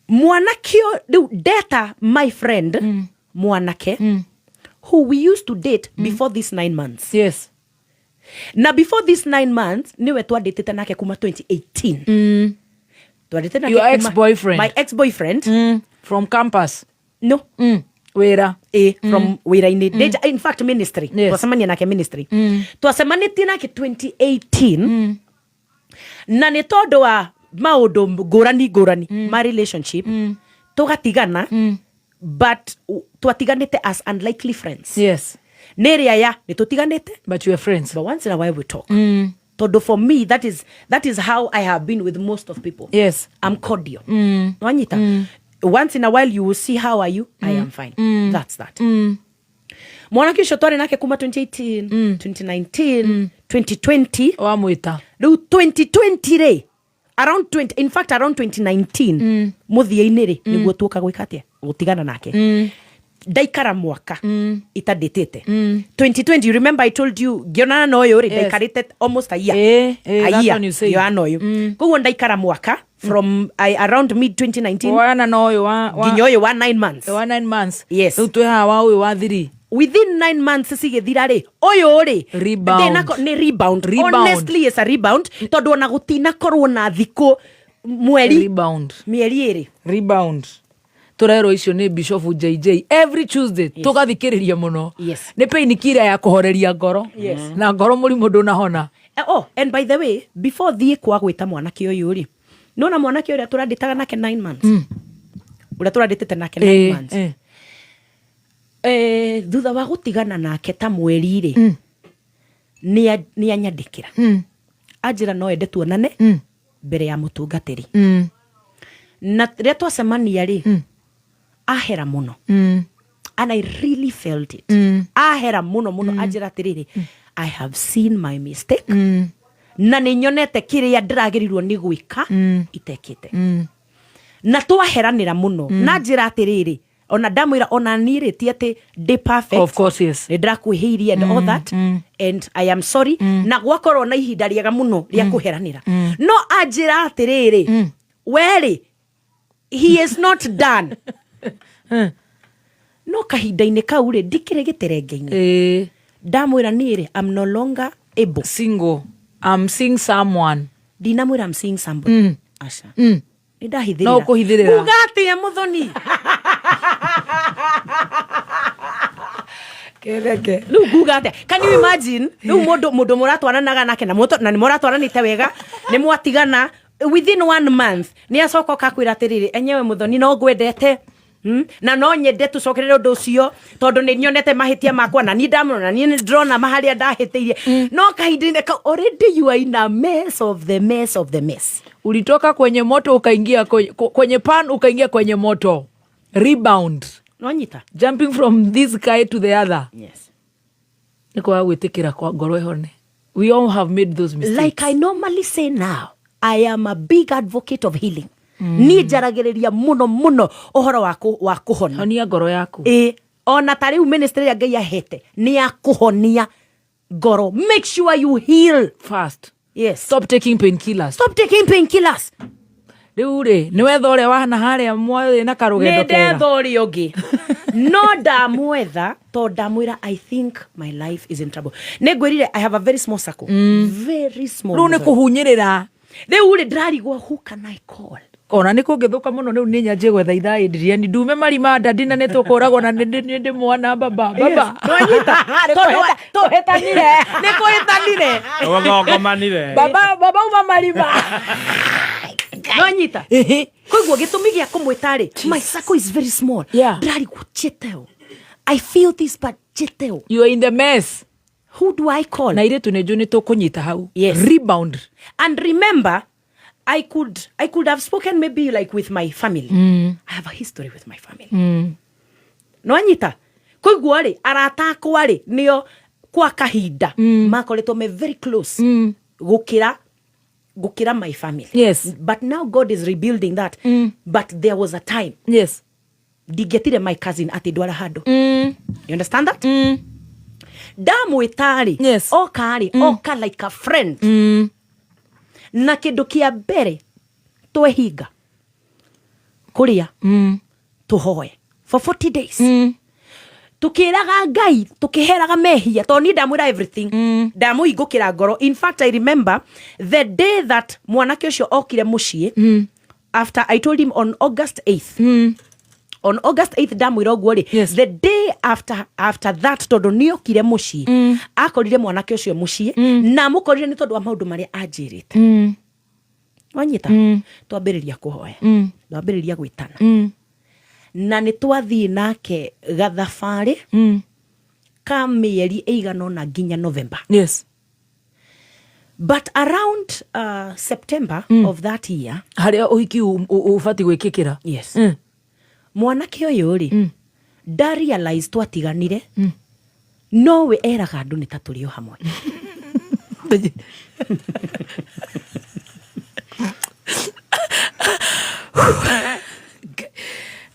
Mwanake ũyũ- rĩu ndeta my friend mwanake who we used to date before this 9 months. Na before this 9 months niwe twandĩtĩte nake kuma 2018. Twandĩte nake Your ex-boyfriend. My ex-boyfriend. From campus. No. Wĩra. Eh, from wĩra-inĩ. In fact, ministry. Twacemania nake ministry. Twacemanĩtie nake 2018, na nĩ tondũ wa maũndũ ngũrani ngũrani ma relationship tũgatigana, but twatiganĩte as unlikely friends. Nĩ ĩrĩa ya nĩ tũtiganĩte, But you are friends. but once in a while we talk. Tondũ for me that is how I have been with most of people. I'm cordial. Wanyita? Once in a while you will see, "How are you?" "I am fine." That's that. Mwanake ũcio twarĩ nake kuma 2018, 2019, 2020. Wamwĩta. Rĩu 2020 rĩ, around 20, in fact around 2019 mũthia-inĩ rĩ, nĩguo tuoka gwĩka atĩa, gũtigana nake. Ndaikara mwaka itandĩtĩte. 2020, you remember I told you ngĩonana na ũyũ rĩ, ndaikarĩte almost a year. Eh, A that year one you said. ngĩonana na ũyũ. Koguo ndaikara mwaka from around mid 2019 Woyana na ũyũ wa nginya ũyũ wa 9 months. Wa 9 months. Yes. Rĩu twĩ haha wa ũyũ wa 3. Within 9 months cigĩthira rĩ, ũyũ rĩ, Rebound. Nĩ rebound. Rebound. Honestly, it's a rebound, tondũ ona gũtinakorwo na thikũ mweri Rebound. mĩeri 2. Rebound. Tũrerwo icio nĩ Bishop JJ every Tuesday. Tũgathikĩrĩria mũno. Nĩ painkiller ya kũhoreria ngoro. Na ngoro mũrimũ ndũnahona. Oh, and by the way, before thiĩ kwa gwĩta mwanake ũyũ rĩ, nona mwanake ũrĩa tũrandĩtaga nake 9 months, ũrĩa tũrandĩtĩte nake 9 months, thutha wa gũtigana nake ta mweri rĩ, nĩ anyandĩkĩra, anjĩra no ende tuonane mbere ya mũtungatĩri. Na rĩrĩa twacemania rĩ, ahera mũno. And I really felt it. Ahera mũno mũno. Anjĩra atĩrĩrĩ, "I have seen my mistake, na nĩ nyonete kĩrĩa ndĩragĩrĩirwo nĩ gwĩka itekĩte." Na twaheranĩra mũno, na njĩra atĩrĩrĩ, ona ndamwĩra ona niĩ rĩ, ti atĩ ndĩ perfect. Of course, yes. Nĩ ndĩrakwĩhĩirie and all that, and I am sorry. Na gwakorwo na ihinda rĩega mũno rĩa kũheranĩra, no anjĩra atĩrĩrĩ, werĩ he is not done. No kahinda-inĩ kau rĩ, ndikĩrĩ gĩterenge-inĩ. Ndamwĩra niĩ rĩ, I'm no longer able. Single, I'm seeing someone. Ndinamwĩra I'm seeing somebody. Aca. Nĩ ndahithĩrĩra. No ũkũhithĩrĩra. Uga atĩa, Mũthoni? Kereke. Rĩu nguga atĩa? Can you imagine rĩu mũndũ mũratwaranaga nake na nĩ mũratwaranĩte wega, nĩ mwatigana, within one month nĩ acoka ũkakwĩra atĩrĩrĩ, "Enyewe Mũthoni, no ngwendete, Na no nyende tũcokerere ũndũ ũcio tondũ nĩ nyonete mahĩtia makwa na niĩ ndamũrora na niĩ nĩ ndĩrona harĩa ndahĩtĩirie." No kahinda-inĩ kau already you are in a mess of the mess of the mess. Ulitoka kwenye moto ukaingia kwenye pan, ukaingia kwenye moto. Rebound. Nwanyita? Jumping from this guy to the other. Yes. Nĩ kwaga gwĩtĩkĩra kwa ngoro ĩhone. We all have made those mistakes. Like I normally say now, I am a big advocate of healing. Niĩ njaragĩrĩria mũno mũno ũhoro wa kũhona. Honia ngoro yaku. Ĩ, ona ta rĩu ministry ĩrĩa Ngai ahete nĩ ya kũhonia ngoro. Make sure you heal fast. Yes. Stop taking painkillers. Stop taking painkillers. Rĩu rĩ, nĩ wetha ũrĩa wahana harĩa mwarĩ na karũgendo Nĩ kega? ndetha ũrĩa ũngĩ, no ndamwetha to ndamwĩra I think my life is in trouble. Nĩ ngwĩrire I have a very small circle, very small. Rĩu nĩ kũhunyĩrĩra. Rĩu rĩ, ndĩrarigwo, who can I call? Ona nĩ kũngĩthũka mũno rĩu nĩ nyanjie gwetha ithaa ĩndiriani ndume marima ndandi na nĩ tũkũragwo na nĩ ndĩ mwana baba baba. Nwanyita? Tũhĩtanire. Nĩ kũhĩtanire. Ũgongomanire. Baba, baba, uma marima. Nwanyita? Koguo gĩtũmi gĩa kũmwĩta rĩ, my circle is very small. Ndĩrarigwo njĩte ũ. I feel this, but njĩte ũ? You are in the mess. Who do I call? Na irĩtu nĩ njũ nĩ tũkũnyita hau. Yes. Rebound. And remember, I could have spoken maybe like with my family. I have a history with my family. Nwanyita? Koguo rĩ, arata akwa rĩ, nĩo kwa kahinda makoretwo me very close gũkĩra my family. But now God is rebuilding that. But there was a time ndingĩetire my cousin atĩ ndwara handũ. You understand that? Ndamwĩta rĩ, oka rĩ, oka like a friend. Na kĩndũ kĩa mbere twehinga kũrĩa, tũhoe for 40 days, tukĩraga Ngai, tukĩheraga mehia, tondũ niĩ ndamwĩra everything, ndamũhingũkĩra ngoro. In fact, I remember the day that mwanake ũcio okire mũciĩ after I told him on August 8th. On August 8th ndamwĩra ũguo rĩ, the day after that, tondũ nĩokire mũciĩ, akorire mwanake ũcio mũciĩ na amũkorire nĩ tondũ wa maũndũ marĩa anjĩrĩte. Wanyita? Twambĩrĩria kũhoya, twambĩrĩria gwĩtana, na nĩ twathiĩ nake gathabarĩ ka mĩeri ĩigana ũna nginya November. But around September of that year, Harĩa ũhiki ũbatiĩ gwĩkĩkĩra. Yes, mwanake ũyũ rĩ, nda realize twatiganire, nowe eraga andũ nĩ ta tũrĩ o hamwe.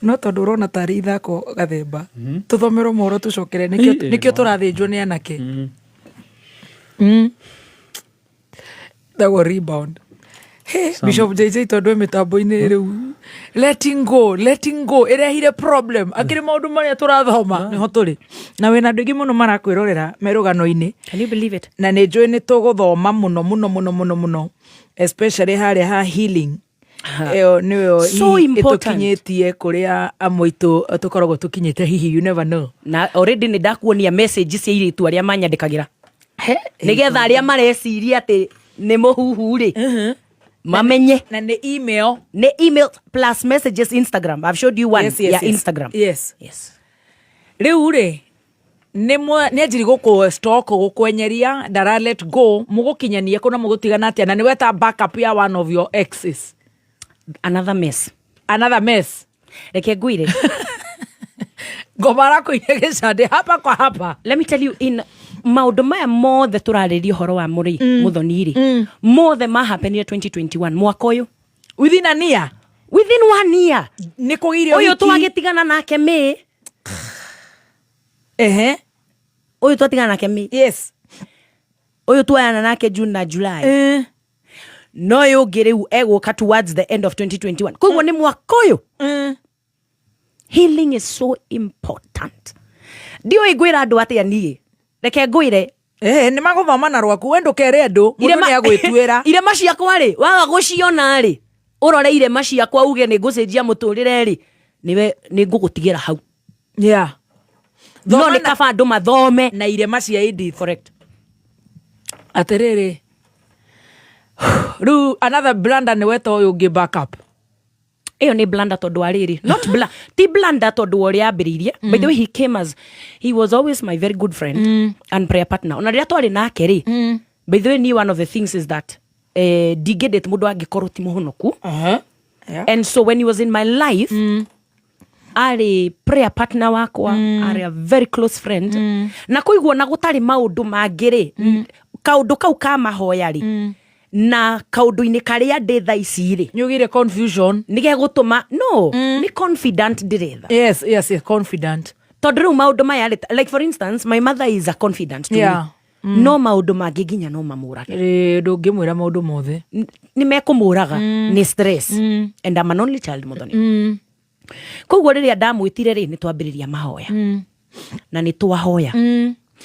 No tondũ ũrona tarĩ ithako gathemba, tũthomerwo mohoro tũcokere. Nĩkĩo nĩkĩo tũrathĩnjwo nĩ anake. Tagwo rebound. Hey, Bishop JJ, tondũ e mĩtambo-inĩ rĩu, letting go, letting go ĩrehire problem akĩrĩ maũndũ marĩa tũrathoma nĩho tũrĩ na wĩna andũ aingĩ mũno marakwĩrorera me rũgano-inĩ. Can you believe it? Na nĩ njũĩ nĩ tũgũthoma mũno mũno mũno mũno mũno, especially harĩa ha healing. Ĩyo nĩyo So hihi important. ĩtũkinyĩtie kũrĩa amwe aitũ tũkoragwo tũkinyĩte. Hihi you never know. Na already nĩ ndakuonia message cia irĩtu arĩa manyandĩkagĩra nĩgetha arĩa mareciria atĩ nĩ mũhuhu rĩ mamenye. Na nĩ email? Nĩ email plus messages Instagram. I've showed you one ya Instagram. Yes. Rĩu rĩ, nĩ anjiri gũkũ stalk, gũkwenyeria, ndara let go. Mũgũkinyania kũ na mũgũtigana atĩa? Na nĩ weta backup ya one of your exes. Another mess. Another mess. Reke ngwire. Ngoma arakũiria gĩcandĩ hapa kwa hapa. Let me tell you, in maũndũ maya mothe tũrarĩria ũhoro wa mũrĩ Mũthoni rĩ, mothe mahapenire 2021, mwaka ũyũ. Within a year. Within one year. Nĩ kũgĩire Ũyũ ũhiki. Twagĩtigana nake May. Ũyũ twatigana nake May. Ũyũ tuoyana nake June na July. No ũyũ ũngĩ rĩu egũka towards the end of 2021, koguo nĩ mwaka ũyũ. Healing is so important. Ndiũĩ ngwĩra andũ atĩa niĩ. Reke ngwĩre. Eh, nĩ magũthoma na rwaku, we ndũkere andũ, mũndũ nĩ agwĩtuĩra. Irema ciakwa rĩ, waga gũciona rĩ, ũrore irema ciakwa uge nĩ ngũcenjia mũtũrĩre rĩ, nĩwe nĩ ngũgũtigĩra hau. No Thoma nĩ kaba andũ mathome na irema cia Edith. Correct. Atĩrĩrĩ, rĩu another blunder nĩ weta ũyũ ũngĩ backup. Ĩyo nĩ blunder tondũ wa rĩrĩ, not bla, ti blunder tondũ wa ũrĩa ambĩrĩirie. By the way, he came as he was always my very good friend and prayer partner, ona rĩrĩa twarĩ nake rĩ. By the way, niĩ one of the things is that ndingĩndate mũndũ angĩkorwo ti mũhonoku. And so when he was in my life, arĩ prayer partner wakwa, arĩ a very close friend, na kũiguo na gũtarĩ maũndũ mangĩ rĩ, kaũndũ kau ka mahoya rĩ, na kaũndũ-inĩ karĩa ndĩ thaa ici rĩ, Nĩ ũgĩire confusion. Nĩ gegũtũma no nĩ confident ndĩretha. Yes, confident. Tondũ rĩu maũndũ maya rĩ, like for instance, my mother is a confident to me, no maũndũ mangĩ nginya no mamũrage. Rĩ, ndũngĩmwĩra maũndũ mothe. Nĩ mekũmũraga nĩ stress, and I'm an only child, Muthoni. Koguo rĩrĩa ndamwĩtire rĩ, nĩ twambĩrĩria mahoya na nĩ twahoya.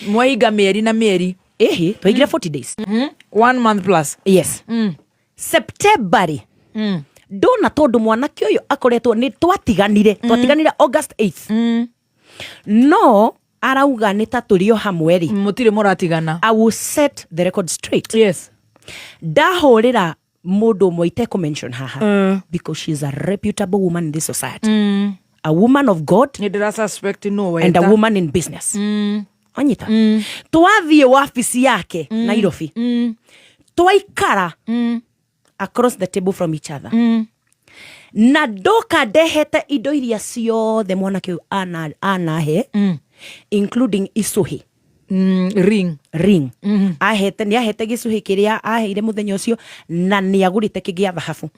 Mwahinga mĩeri na mĩeri. Ĩhĩ, twaigire 40 days. One month plus. Yes. September rĩ, ndona tondũ mwanake ũyũ akoretwo nĩ twatiganire August 8th, no arauga nĩ ta tũrĩ o hamwe rĩ. Mũtirĩ mũratigana. I will set the record straight. Ndahũrĩra mũndũ ũmwe itekũ haha, because she's a reputable woman in this society, a woman of God Nĩ ndĩra suspect no and a weta. woman in business. Onyita, twathiĩ wabici yake Nairobi, twaikara across the table from each other, na ndoka ndehete indo iria ciothe mwanake ũyũ anahe, including icũhĩ. Ring. Ring. Ahete, nĩ ahete gĩcũhĩ kĩrĩa aheire mũthenya ũcio, na nĩ agũrĩte kĩgĩa thahabu,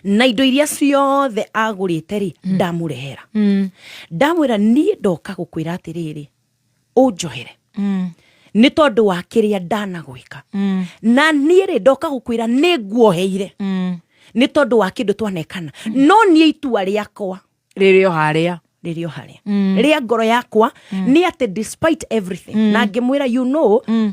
na indo iria ciothe agũrĩte rĩ, ndamũrehera, ndamwĩra, niĩ ndoka gũkwĩra atĩrĩrĩ, ũnjohere nĩ tondũ wa kĩrĩa ndanagwĩka, na niĩ rĩ, ndoka gũkwĩra nĩ nguoheire nĩ tondũ wa kĩndũ twanekana, no niĩ itua rĩakwa rĩrĩ o harĩa. Rĩrĩ o harĩa rĩa ngoro yakwa nĩ atĩ despite everything, na ngĩmwĩra,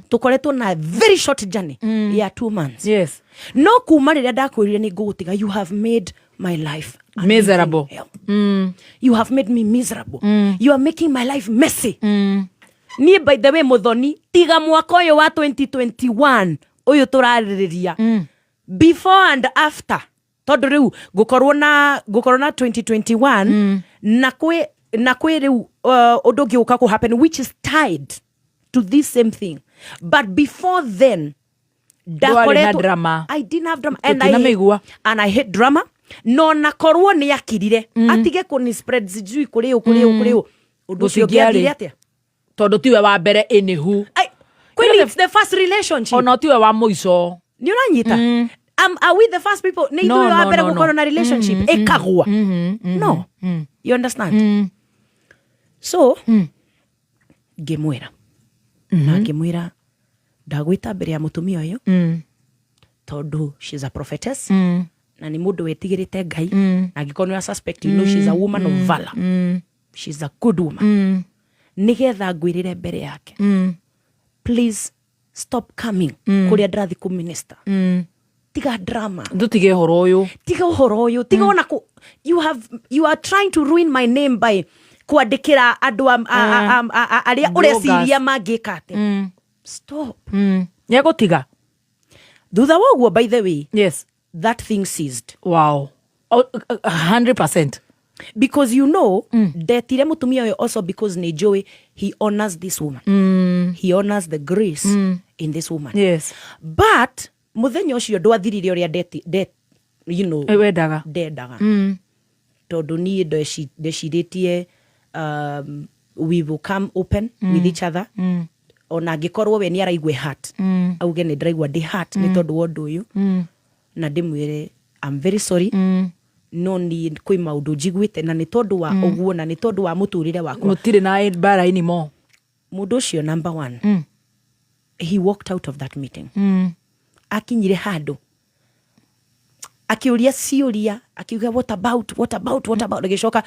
tũkoretwo na very short journey ya 2 months, no kuma rĩrĩa ndakwĩrire nĩ ngũgũtiga, you have made my life a miserable. Living hell. You have made me miserable. You are making my life messy. Niĩ, by the way, Muthoni, tiga mwaka ũyũ wa 2021 ũyũ tũrarĩrĩria, before and after, tondũ rĩu ngũkorwo na 2021 na kwĩ rĩu ũndũ ũngĩ ũka kũ happen which is tied to this same thing, but before then Ndwarĩ na drama. I didn't have drama and I, Tũtinamĩigua. And I hate drama, no na korwo nĩ akirire atige kũni spread sijui kũrĩ ũ kũrĩ ũ kũrĩ ũ, ũndũ ũcio Gũtingĩarĩ. ũngĩathire atĩa? Tondũ tiwe wa mbere anywho. Ai, kwani it's the first relationship. Ona tiwe wa mũico. Nĩ ũranyita? Are we the first people, nĩ No, ithuĩ wa no, mbere no, no. gũkorwo na relationship ĩkagwa? No, you understand? So ngĩmwĩra na ngĩmwĩra, ndagwĩta mbere ya mũtumia ũyũ tondũ she's a prophetess na nĩ mũndũ wĩtigĩrĩte Ngai, na angĩkorwo nĩ suspect, she's a woman of valor, she's a good woman, nĩgetha ngwĩrĩre mbere yake, please stop coming kũrĩa ndĩrathiĩ kũ minister. Tiga drama. Ndũtige ũhoro ũyũ. Tiga ũhoro ũyũ, tiga ona kũ you are trying to ruin my name by kwandĩkĩra andũ arĩa Bloggers. ũreciria mangĩka atĩ. Stop. Nĩegũtiga. Thutha wa ũguo, by the way, that thing ceased. Wow. Oh, 100%. Because ndetire mũtumia ũyũ also because nĩ njũĩ he honors this woman, he honors the grace in this woman. But mũthenya ũcio ndwathirire ũrĩa ndeti, det, Wendaga. Ndendaga, tondũ niĩ ndecirĩtie we will come open with each other, ona angĩkorwo we nĩ araigua hurt, auge nĩ ndĩraigua ndĩ hurt nĩ tondũ wa ũndũ ũyũ, na ndĩmwĩre, "I'm very sorry, no niĩ kwĩ maũndũ njiguĩte na nĩ tondũ wa ũguo na nĩ tondũ wa mũtũrĩre wakwa." Mũtirĩ na mbara anymore. Mũndũ ũcio, number one, he walked out of that meeting. Akinyire handũ akiuria ciũria, akiuga, "What about, what about, what about?" Agĩcoka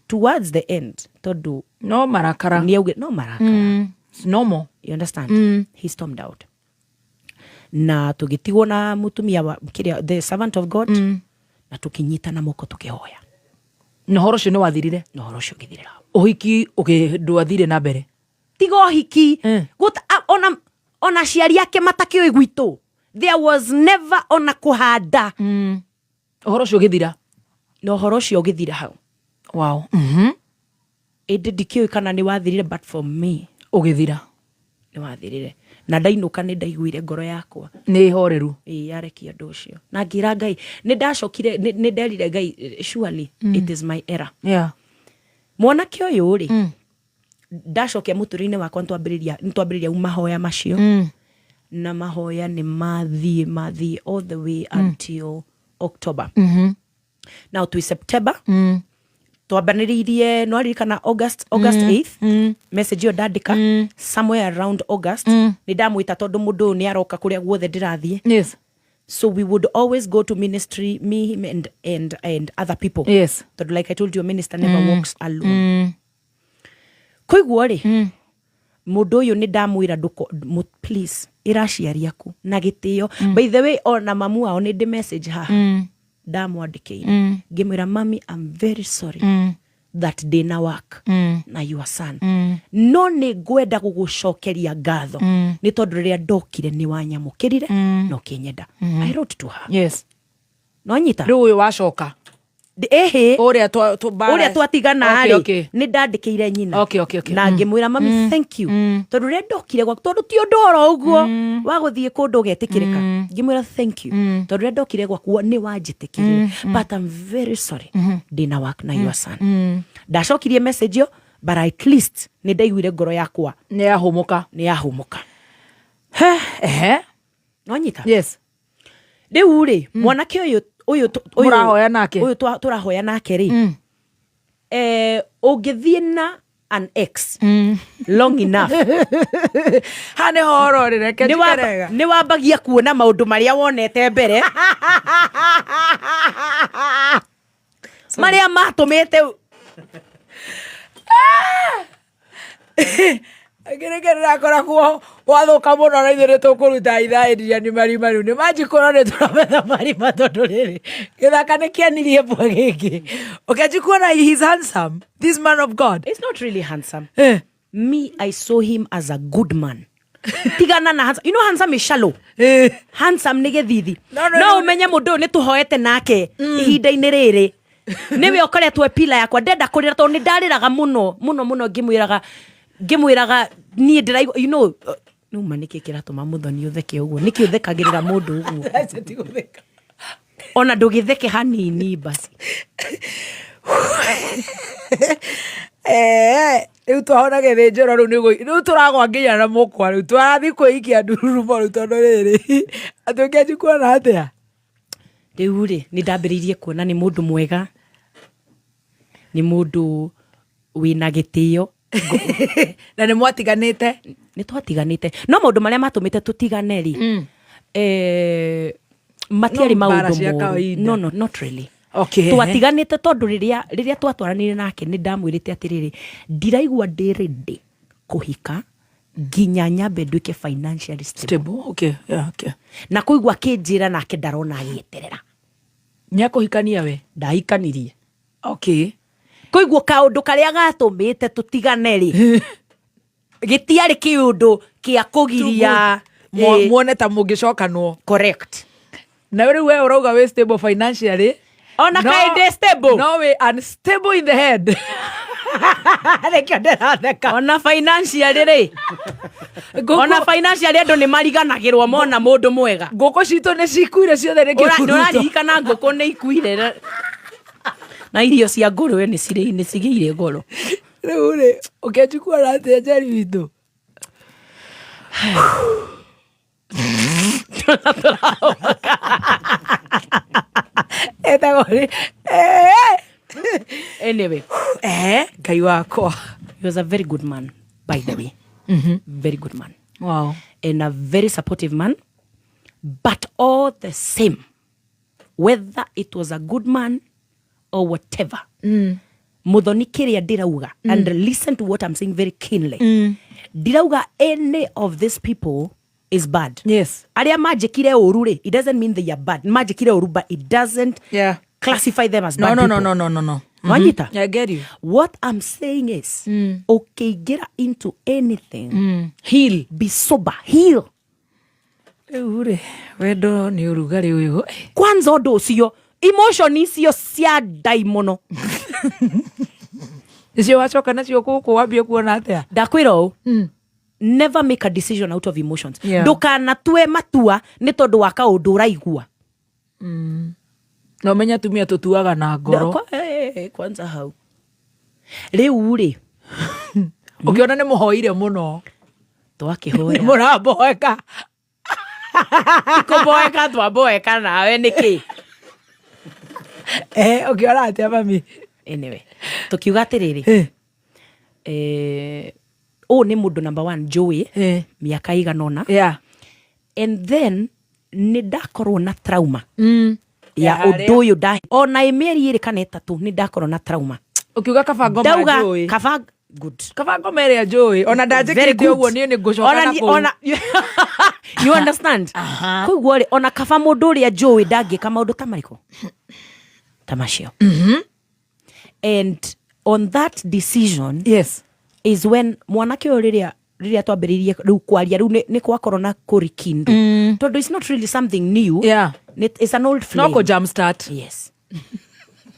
towards the end, tondũ No marakara. Nĩ auge no marakara. It's normal. You understand? He stormed out na tũgĩtigwo na mũtumia wa kĩrĩa, the servant of God, na tũkĩnyitana moko tũkĩhoya. Na ũhoro ũcio nĩ wathirire? Na ũhoro ũcio ũgĩthirĩra hau. Ũhiki ndwathire na mbere? Tiga ũhiki, ona aciari ake matakĩũĩ gwitũ, there was never ona kũhanda. Ũhoro ũcio ũgĩthira? Na ũhoro ũcio ũgĩthira hau. Ĩndĩ ndikĩũĩ kana nĩ wathirire, but for me ũgĩthira. Nĩ wathirire, na ndainũka nĩ ndaiguire ngoro yakwa nĩ horeru. Ĩĩ, yarekia ũndũ ũcio na ngĩra Ngai nĩ ndacokire, nĩ nderire Ngai, "Surely it is my error." Mwanake ũyũ rĩ, ndacokia mũtũrĩre-inĩ wakwa, nĩtwambĩrĩria mahoya macio, na mahoya nĩ mathiĩ mathiĩ all the way until October. Now twĩ September. Twambanĩrĩirie, nĩwaririkana August 8th, message ĩyo ndandĩka somewhere around August, nĩ ndamwĩta tondũ mũndũ ũyũ nĩ aroka kũrĩa guothe ndĩrathiĩ. So we would always go to ministry, me, him and other people, tondũ like I told you, a minister never walks alone. Koiguo rĩ, mũndũ ũyũ nĩ ndamwĩra, "Please ĩra aciari aku na gĩtĩo." By the way, ona mamu wao nĩ ndĩ message haha ndamwandĩkĩire ngĩmwĩra, "Mami, I'm very sorry that ndĩna work na your son, no nĩ ngwenda gũgũcokeria ngatho nĩ tondũ rĩrĩa ndokire nĩ wanyamũkĩrire na ũkĩnyenda." I wrote to her. Nonyita? Rĩu ũyũ wacoka? Ĩhĩ. Ũrĩa ũrĩa twatigana rĩ, nĩ ndandĩkĩire nyina na ngĩmwĩra, "Mami, thank you tondũ rĩrĩa ndokire gwaku, tondũ ti ũndũ oro ũguo wa gũthiĩ kũndũ ũgetĩkĩrĩka." Ngĩmwĩra, "Thank you tondũ rĩrĩa ndokire gwaku nĩ wanjĩtĩkĩrire, but I'm very sorry ndĩna work na your son." Ndacokirie message ĩyo, but at least nĩ ndaiguire ngoro yakwa nĩ yahũmũka. Nĩ yahũmũka. Ehe. Nonyita? Yes. Rĩu rĩ, mwanake ũyũ Mũrahoya nake? Ũyũ tũrahoya nake rĩ, ũngĩthiĩ na an ex long enough, ha nĩ horo rĩ, reke njikarega. Nĩ wambagia kuona maũndũ marĩa wonete mbere marĩa matũmĩte. Kĩrĩkĩ ndĩrakora kuo gwathũka mũno, na ithuĩ nĩ tũkũruta ithaa ĩndiria nĩ marima. Rĩu nĩ manjikũrwo nĩ tũrametha marima, tondũ rĩrĩ gĩthaka nĩ kĩanirie mbwe gĩkĩ. Ũkĩanji kuona he's handsome, this man of God? It's not really handsome. Me, I saw him as a good man. Tigana na handsome. You know, handsome is shallow. Handsome nĩ gĩthithi. No, No no. ũmenye mũndũ ũyũ nĩ tũhoete nake ihinda-inĩ rĩrĩ, nĩwe ũkoretwo e pila yakwa. Ndenda kũrĩra tondũ nĩ ndarĩraga mũno mũno mũno, ngĩmwĩraga niĩ ndĩraigua, numa nĩkĩ kĩratũma mũthoni ũtheke ũguo? Nĩkĩ ũthekagĩrĩra mũndũ ũguo? Aca, ti gũtheka. Ona ndũgĩtheke hanini basi. Rĩu twahona gĩthĩnjĩro, rĩu rĩu tũragwa nginya na mũkwa, rĩu tũrathiĩ kwĩikia ndururumo rĩu, tondũ rĩrĩ atĩ ũkĩanji kuona atĩa? Rĩu rĩ, nĩ ndambĩrĩirie kuona nĩ mũndũ mwega, nĩ mũndũ wĩna gĩtĩo. Na nĩ mwatiganĩte? Nĩ twatiganĩte, no maũndũ marĩa matũmĩte tũtigane rĩ, matiarĩ No mbara maũndũ cia moru. kawaida. No, not really. Twatiganĩte tondũ rĩrĩa twatwaranire nake, nĩ ndamwĩrĩte atĩrĩrĩ, ndiraigua ndĩ ready kũhika nginya nyambe nduĩke financially stable. Stable. Okay. Yeah, okay. Na kũigua akĩnjĩra nake ndarona agĩeterera. Nĩ akũhikania we? Ndahikanirie. Koiguo kaũndũ karĩa gatũmĩte tũtigane rĩ, gĩtiarĩ kĩũndũ kĩa kũgiria. Muone ta mũngĩcokanwo. Correct. Na rĩu we ũrauga wĩ stable financially? Ona kaĩ ndĩ stable? No, wĩ unstable in the head, nĩkĩo ndĩratheka. Ona financially rĩ, ona financially andũ nĩ mariganagĩrwo mona mũndũ mwega. Ngũkũ citũ nĩ cikuire ciothe nĩ kĩhuruto. Ndũraririkana ngũkũ nĩ ikuire na irio cia ngũrwe nĩ cigĩire goro. Rĩu rĩ, ũkĩanji kuona atĩa, Njeri witũ? Etagwo rĩ? Anyway. Ngai wakwa. He was a very good man, by the way, very good man and a very supportive man. But all the same, whether it was a good man or whatever, Muthoni, kiria ndirauga, and listen to what I'm saying very keenly, ndirauga any of these people is bad. Aria manjikire uru ri, it doesn't mean they are bad. Manjikire uru, but it doesn't classify them as No, bad no, people. No. Wanyita? I get you. What I'm saying is, ũkĩingĩra into anything, Heal. Be sober, heal. Rĩu rĩ, wendo nĩ ũrugarĩ ũyũ. Kwanza ũndũ ũcio, emotion icio cia ndai mũno. Nĩcio wacoka nacio gũkũ, wambie kuona atĩa? Ndakwĩra ũũ, never make a decision out of emotions. Ndũkanatue matua nĩ tondũ wa kaũndũ ũraigua. Na ũmenye atumia tũtuaga na ngoro. Kwanza hau rĩu rĩ, Ũkĩona nĩ mũhoire mũno, nĩ twakĩhoya. Mũramboeka. Kũboeka, twamboeka nawe nĩkĩ? Eh, ũkĩona atĩa, mami? Anyway, tũkiuga atĩrĩrĩ, ũũ nĩ mũndũ number one njũĩ mĩaka igana ũna, and then nĩ ndakorwo na trauma ya Ya harĩa. Ũndũ ũyũ nda ona ĩ mĩeri 2 kana 3 nĩ ndakorwo na trauma. Ũkiuga kaba ngoma Ndauga njũĩ. Kaba good. Kaba ngoma ĩrĩa njũĩ ona Very ndanjĩkĩte good. ũguo, niĩ nĩ ngũcoka Ona na kũu. ona you understand? Koguo rĩ, ona kaba mũndũ ũrĩa njũĩ ndangĩka maũndũ ta marĩkũ, ta macio. And on that decision is when mwanake ũyũ, rĩrĩa twambĩrĩirie rĩu kwaria, rĩu nĩ kwakorwo na kũrikindu, tondũ it's not really something new. It's an old No flame. kũ jump start. Yes,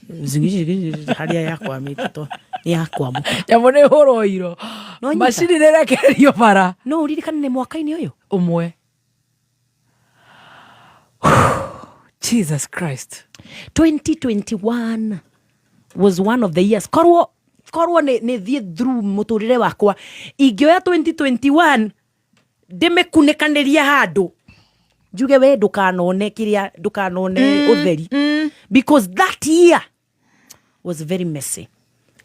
harĩa yakwamĩte to nĩ yakwamũka. Nyamũ nĩ hũrwo iro. No nyita. Macini nĩ rekererio bara. No ũririkane nĩ mwaka-inĩ ũyũ. Ũmwe. Jesus Christ. 2021 was one of the years, korwo nĩ thiĩ through mũtũrĩre wakwa, ingĩoya 2021 ndĩmĩkunĩkanĩrie handũ, njuge we ndũkanone kĩrĩa, ndũkanone ũtheri, because that year was very messy,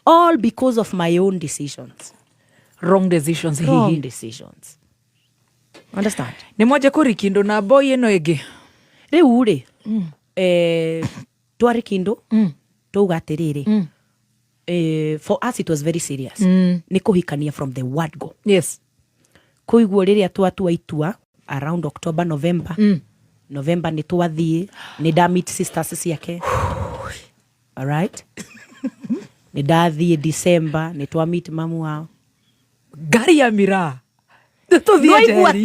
all because of my own decisions. Wrong decisions. Wrong Hihi decisions, understand? Nĩ mwanje kũrikindo na boy ĩno ĩngĩ? Rĩu rĩ, twarĩ kindũ, twauga atĩrĩrĩ, for us it was very serious, nĩ kũhikania from the word go. Koiguo rĩrĩa twatua itua around October, November, November, nĩ twathiĩ, nĩ nda meet sisters ciake, alright, nĩ ndathiĩ December, nĩ twa meet mamu wao. Ngari ya miraa tũthiĩ Nwaigua njeri.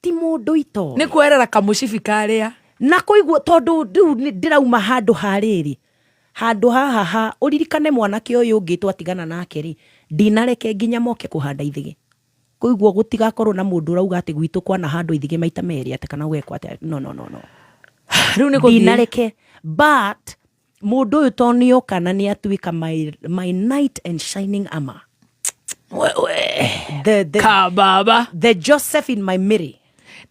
Ti mũndũ ito. Nĩ kwerera kamũcibi karĩa. Na koiguo tondũ rĩu ndĩrauma handũ ha rĩrĩ, handũ haha ha ũririkane mwanake ũyũ ũngĩ twatigana nake rĩ, ndinareke nginya moke kũhanda ithĩgĩ, koiguo gũtigakorwo na mũndũ ũrauga atĩ gwitũ kwana handũ ithĩgĩ maita merĩ, atĩ kana gwekwo atĩa. No, no, no, no. Rĩu nĩ gũthiĩ. Ndinareke, but mũndũ ũyũ to nĩoka na nĩ atuĩka my knight and shining armor, the Kababa. the Joseph in my Mary.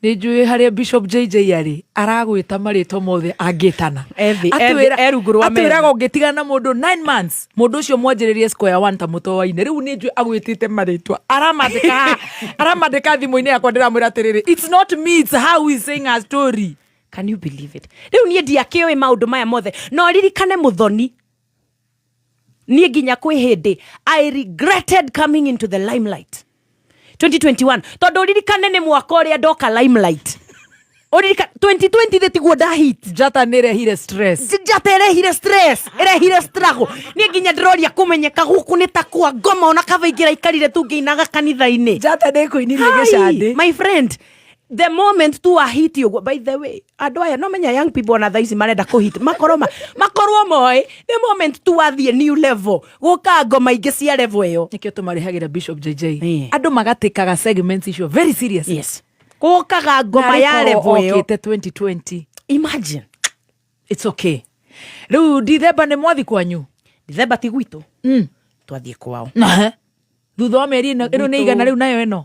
Nä njå harä Bishop JJ arä aragwä ta marĩtwa mothe angĩtana. E rungu rwa metha. Atwĩraga ũngĩtigana na mũndũ 9 months, mũndũ ũcio mwanjĩrĩrie square one ta mũtoaine. Rĩu nĩ njũĩ agwĩtĩte marĩtwa, aramandĩka haha, aramandĩka thimũ-inĩ yakwa. Ndĩramwĩra atĩrĩrĩ, it's not me, it's how he saying a story. Can you believe it? Rĩu niĩ ndiakĩũĩ maũndũ maya mothe, no ririkane, Mũthoni, niĩ nginya kwĩ hĩndĩ I regretted coming into the limelight 2021, tondũ ririkane nĩ mwaka ũrĩa ndoka limelight. Ũririkane 2020 thĩ tiguo ndahit. Njata nĩ rehire stress. Njata ĩrehire stress, ĩrehire struggle. Niĩ nginya ndĩroria kũmenyeka gũkũ nĩ ta kwa ngoma, ona kaba ingĩraikarire tu ngĩinaga kanitha-inĩ. Njata nĩ kũinirie Hi, gĩcandĩ. my friend, the moment tu wahit ũguo, by the way, andũ aya no menya, young people ona thaa ici marenda kũhit, makorwo makorwo moĩ the moment tu wathiĩ new level, gũka ngoma ingĩ cia level ĩyo. Nĩkĩo tũmarĩhagĩra Bishop JJ. Eh. Andũ magatĩkaga segments icio very serious. Yes, gũkaga ngoma ya level ĩyo. Okĩte 2020. Imagine. It's okay. Rĩu Dithemba nĩ mwathi kwanyu? Dithemba ti gwitũ, twathiĩ kwao. Nahe. Thutha wa mĩeri ĩno nĩ Gwitũ- igana rĩu nayo ĩno.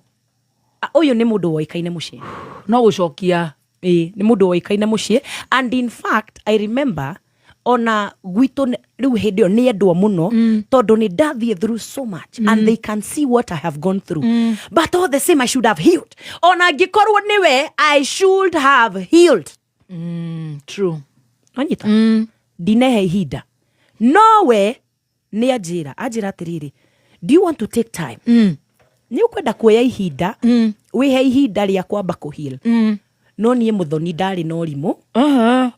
Ah, ũyũ nĩ mũndũ woĩkaine mũciĩ. No gũcokia. Ĩĩ, nĩ mũndũ woĩkaine mũciĩ, and in fact I remember ona gwitũ rĩu hĩndĩ ĩyo nĩ endwo mũno, tondũ nĩ ndathiĩ through so much, and they can see what I have gone through, but all the same I should have healed. Ona angĩkorwo nĩwe, I should have healed. True. Wanyita? Ndinehe ihinda nowe. Nĩ anjĩra atĩrĩrĩ, "Do you want to take time? Nĩ ũkwenda kuoya ihinda, wĩhe ihinda rĩa kwamba kũheal?" No niĩ mũthoni ndarĩ na ũrimũ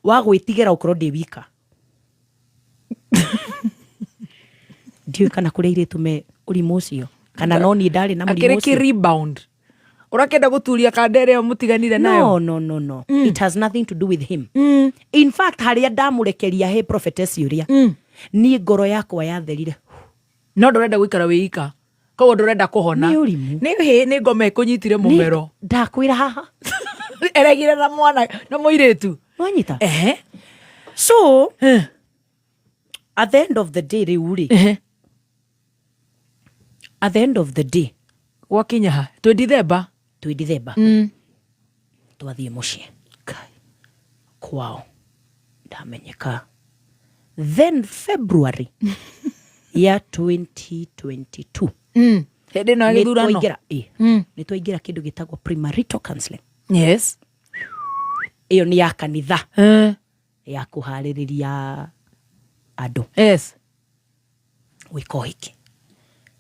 wa gwĩtigĩra gũkorwo ndĩ wika. Ndiũĩ kana kũrĩ airĩtu me ũrimũ ũcio kana no niĩ ndarĩ na mũrimũ Akĩrĩ ũcio. Rebound ũrakĩenda gũturia kanda ĩrĩa mũtiganire nayo? No, it has nothing to do with him. In fact, harĩa ndamũrekeria he prophetess ũrĩa, niĩ ngoro yakwa yatherire. No ndũrenda gũikara wĩ ika, koguo ndũrenda kũhona. Nĩ ũrimũ. Nĩ hĩ nĩ ngoma ĩkũnyitire mũmero. Ndakwĩra haha. Eregire na mwana na mũirĩtu. Wanyita? Ehe. So at the end of the day, rĩu rĩ, at the end of the day, Gwakinya ha twĩ Dithemba? Twĩ Dithemba. Twathiĩ mũciĩ kwao, ndamenyeka. Then February ya 2022, Hĩndĩ ĩno ya nĩ gĩthurano. Nĩ twaingĩra kĩndũ gĩtagwo premarital counseling. Ĩyo nĩ ya kanitha, ya kũharĩrĩria andũ gwĩka ũhiki.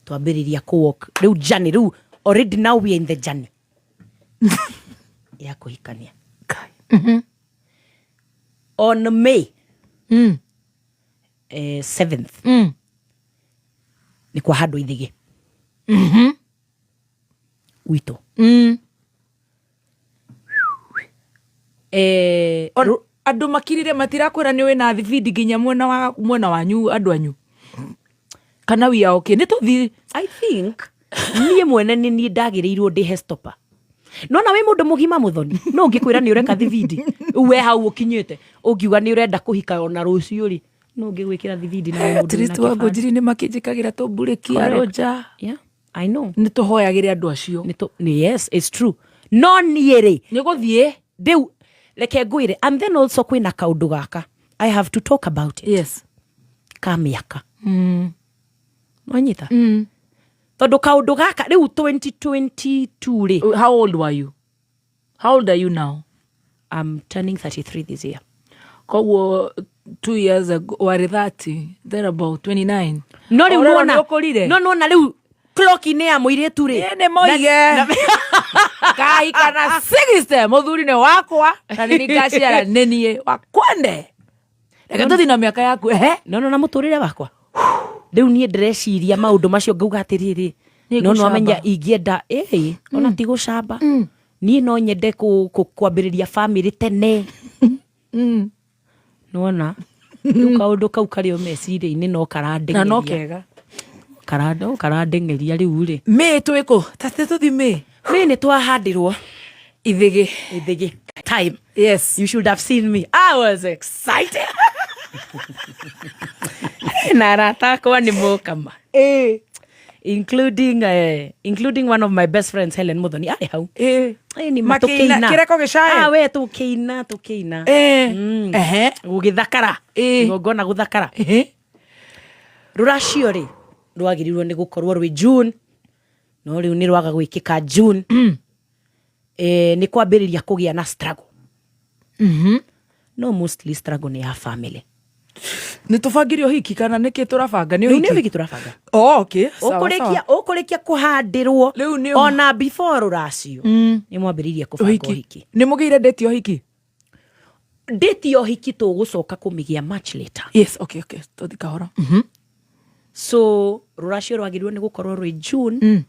Twambĩrĩria kũ walk rĩu journey, rĩu already now we are in the journey ya kũhikania. On May 7th, nĩ kwahandwo ithĩgĩ gwitũ. Andũ makirire matirakwĩra nĩ wĩna thibindi nginya mwena wa mwena wanyu, andũ anyu, kana we are okay, nĩ tũthi? I think niĩ mwene nĩ niĩ ndagĩrĩirwo ndĩhe stopper. Nona wĩ mũndũ mũgima mũthoni, no ũngĩkwĩra nĩ ũreka thibindi, rĩu we hau ũkinyĩte ũngiuga nĩ ũrenda kũhika ona rũciũ rĩ, no ũngĩgwĩkĩra thibindi na wĩ mũndũ wĩna At least wa kĩbandĩ. Ngũnjiri nĩ makĩnjĩkagĩra tũmburĩki. Correct. Aronja. Yeah, I know. Nĩ tũhoyagĩre andũ acio. Yes, it's true, no niĩ rĩ, Nĩ gũthiĩ. Rĩu reke ngwĩre, and then also kwĩna kaũndũ gaka I have to talk about it, ka mĩaka. Wanyita? Tondũ kaũndũ gaka rĩu 2022 rĩ. How old were you? How old are you now? I'm turning 33 this year. Koguo 2 years ago warĩ 30, there about 29. No rĩu Ũrerwo nona nĩ ũkũrire? No nona rĩu clock-inĩ ya mũirĩtu rĩ. Ĩ, nĩ moige ngahika na 60, mũthuri nĩ wakwa na nĩ ngaciara nĩ niĩ wakwende. Reke tũthiĩ na mĩaka yaku, ehe. No na mũtũrĩre wakwa rĩu niĩ ndĩreciria maũndũ macio, ngauga atĩrĩrĩ, Nĩ no ngũcamba. Nwamenya ingĩenda ĩ ona ti gũcamba, niĩ no nyende kwambĩrĩria family tene. Nona rĩu kaũndũ kau karĩ o meciria-inĩ no Na no karandeng'eria. Kega. Karandeng'eria rĩu rĩ. Mĩ twĩkũ tate tũthi mĩ? Mĩ nĩ twahandirwo ithĩgĩ. Ithĩgĩ time. You should have seen me, I was excited na arata akwa nĩ mokama, including one of my best friends, Helen Muthoni, arĩ hau. Ĩ, nĩ ma Makĩina, tũkĩina. Kĩreko gĩcae? Ah, we tũkĩina tũkĩina. Gũgĩthakara. Igongona gũthakara. Rũracio rĩ, rwagĩrĩirwo nĩ gũkorwo rwĩ June, no rĩu nĩ rwaga gwĩkĩka June. Nĩ kwambĩrĩria kũgĩa na struggle. No mostly struggle nĩ ya family. Nĩ tũbangire ũhiki kana nĩkĩ tũrabanga nĩ Rĩu nĩ ũhiki? ũhiki tũrabanga. Oh, okay. Sawa, Ũkũrĩkia sawa. ũkũrĩkia kũhandĩrwo Rĩu nĩ ona before rũracio nĩ mwambĩrĩirie kũbanga ũhiki. Ũhiki. Nĩ mũgĩire date ya ũhiki? Date ya ũhiki tũgũcoka kũmĩgĩa much later. Yes, okay, tũthi kahora. So rũracio rwagĩrĩirwo nĩ gũkorwo rwĩ June.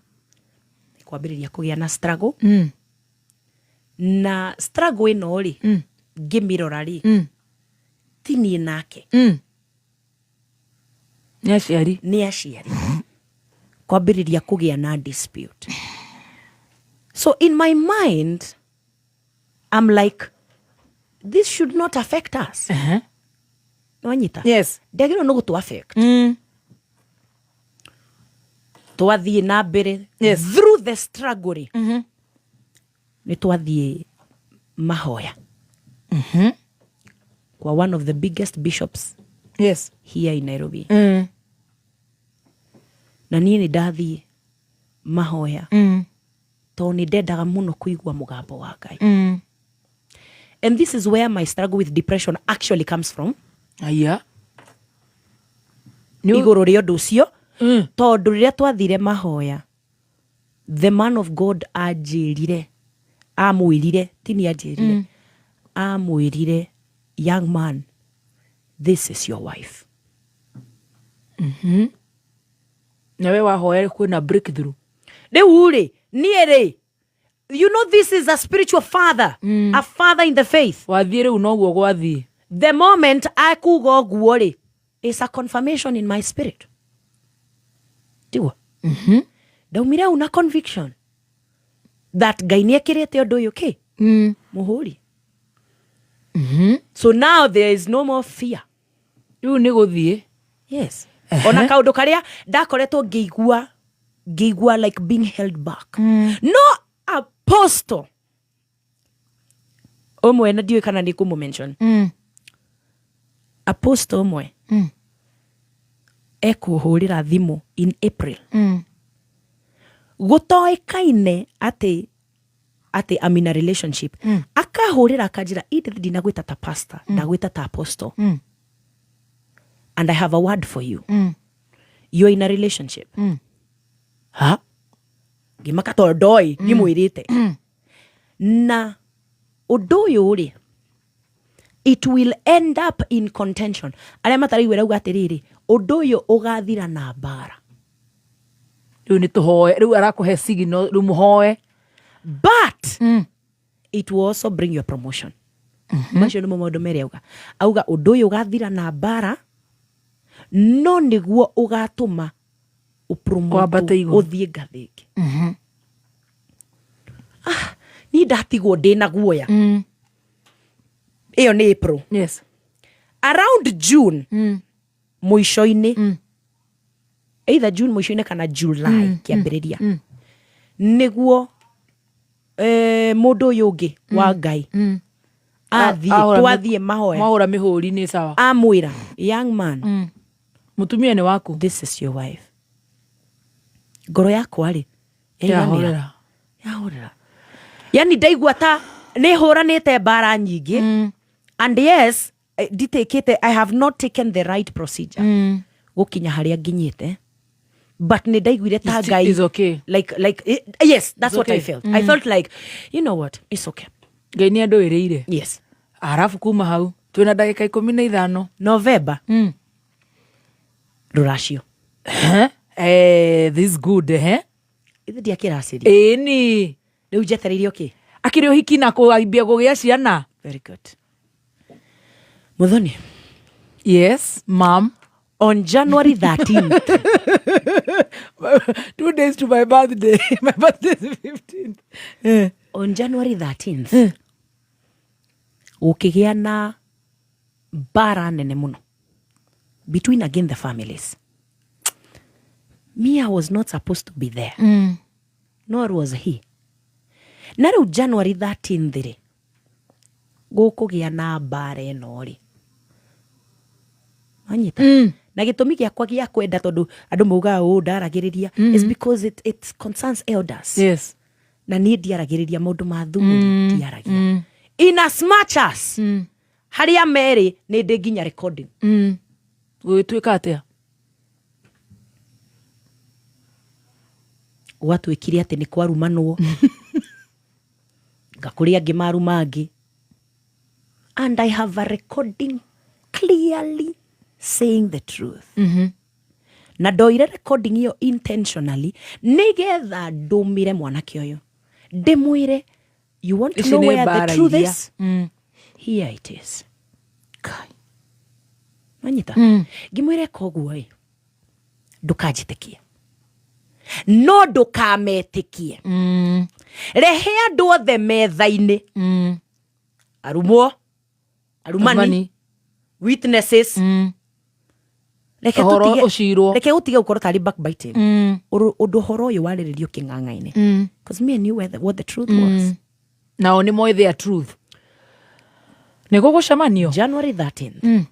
Kwambĩrĩria kũgĩa na struggle. Na struggle ĩno rĩ, ngĩmĩrora rĩ, ti niĩ nake. Nĩ aciari. Nĩ aciari kwambĩrĩria kũgĩa na dispute. So in my mind I'm like, this should not affect us. Nwanyita? Yes. Ndagĩrĩirwo nĩ gũtũ affect. Twathiĩ na mbere through the struggle rĩ, nĩ twathiĩ mahoya kwa one of the biggest bishops here in Nairobi. Na niĩ nĩ ndathiĩ mahoya tondũ nĩ ndendaga mũno kũigua mũgambo wa Ngai. And this is where my struggle with depression actually comes from. Aya. Igũrũ rĩa ũndũ ũcio, tondũ rĩrĩa twathire mahoya, the man of God anjĩrire, amwĩrire, ti niĩ anjĩrire, amwĩrire, "Young man, this is your wife." Nawe wahoya kwĩna breakthrough. Rĩu rĩ, niĩ rĩ, you know this is a spiritual father, a father in the faith. Wathiĩ rĩu noguo gwathiĩ. The moment akuga ũguo rĩ, is a confirmation in my spirit, tiguo? Ndaumire au na conviction that Ngai nĩ ekĩrĩte ũndũ ũyũ kĩ mũhũri. So now there is no more fear. Rĩu nĩ gũthiĩ. Yes, ona kaũndũ karĩa ndakoretwo ngĩigua like being held back, no apostle ũmwe, na ndiũĩ kana nĩ kũmũ mention, apostle ũmwe ekũhũrĩra thimũ in April, gũtoĩkaine atĩ I'm in a relationship. Akahũrĩra akanjĩra, "Edith, ndinagwĩta ta pastor, ndagwĩta ta apostle, and I have a word for you. You're in a relationship." Ha, ngĩmaka tondũ ndoĩ ndimwĩrĩte, na ũndũ ũyũ rĩ, it will end up in contention. Arĩa mataraigua, rauga atĩrĩrĩ, ũndũ ũyũ ũgathira na mbara. Rĩu nĩ tũhoe, rĩu arakũhe signal, rĩu mũhoe. But it will also bring your promotion. Macio nĩmo maũndũ merĩ auga. Auga ũndũ ũyũ ũgathira na mbara, no nĩguo ũgatũma Wambate igũrũ. ũthiĩ ngathĩ ĩngĩ. Ah, niĩ ndatigwo ndĩ na guoya. Ĩyo nĩ April. Around June mũico-inĩ, either June mũico-inĩ kana July kĩambĩrĩria, nĩguo mũndũ ũyũ ũngĩ wa Ngai athiĩ, twathiĩ mahoya, Mwahũra mĩhũri nĩ sawa. Amwĩra, "Young man, Mũtumia nĩ waku." "This is your wife." Ngoro yakwa rĩ, yaiganĩra. Yahorera. Yahorera, yani ndaigua ta nĩ hũranĩte mbara nyingĩ, and yes, nditakĩte, I have not taken the right procedure gũkinya harĩa nginyĩte, but nĩ ndaiguire ta Ngai It's okay. like, yes, that's It's what I okay. felt. I felt like, you know what, it's okay. Ngai nĩ andũĩrĩire. Arabu kuma hau twĩna ndagĩka 15. November, rũracio. Eh, this good, eh? Ithe ndiakĩracĩria. Ĩni. Rĩu njetereire okay. Akĩrĩ ũhiki na kũambia kũgĩa ciana. Very good, Muthoni. Yes, mam. On January 13th, 2 days to my birthday. My birthday is 15th. Eh. On January 13th gũkĩgĩa na mbara nene mũno between again the families. Me, I was not supposed to be there, nor was he. Na rĩu January 13th rĩ, gũkũgĩa na mbara ĩno rĩ, wanyita, na gĩtũmi gĩakwa gĩa kwenda, tondũ andũ maugaga ũũ ndaragĩrĩria, is because it concerns elders. Na niĩ ndiaragĩrĩria maũndũ ma thuri, ndiaragia, in as much as harĩa merĩ nĩ ndĩ nginya recording. Gũgĩtuĩka atĩa? Gwatuĩkire atĩ nĩ kwarumanwo, nga kũrĩ angĩ maruma angĩ, and I have a recording clearly saying the truth. Na ndoire recording ĩyo intentionally nĩgetha ndũmĩre mwanake ũyũ, ndĩmwĩre, "You want to Ici know nĩ where the mbara truth iria. is? Here it is." Kai. Wanyita? Ngĩmwĩra, koguo ĩ, ndũkanjĩtĩkie, no ndũkametĩkie. Rehe andũ othe metha-inĩ, arumwo, arumani, Arumani. witnesses. Reke Ũhoro ũcirwo. Reke gũtige gũkorwo tarĩ backbiting. Ũndũ ũhoro ũyũ warĩrĩrio kĩng'ang'a-inĩ, because me, I knew what the truth was. Nao nĩ moĩ their truth, nĩ gũgũcemanio. January 13th,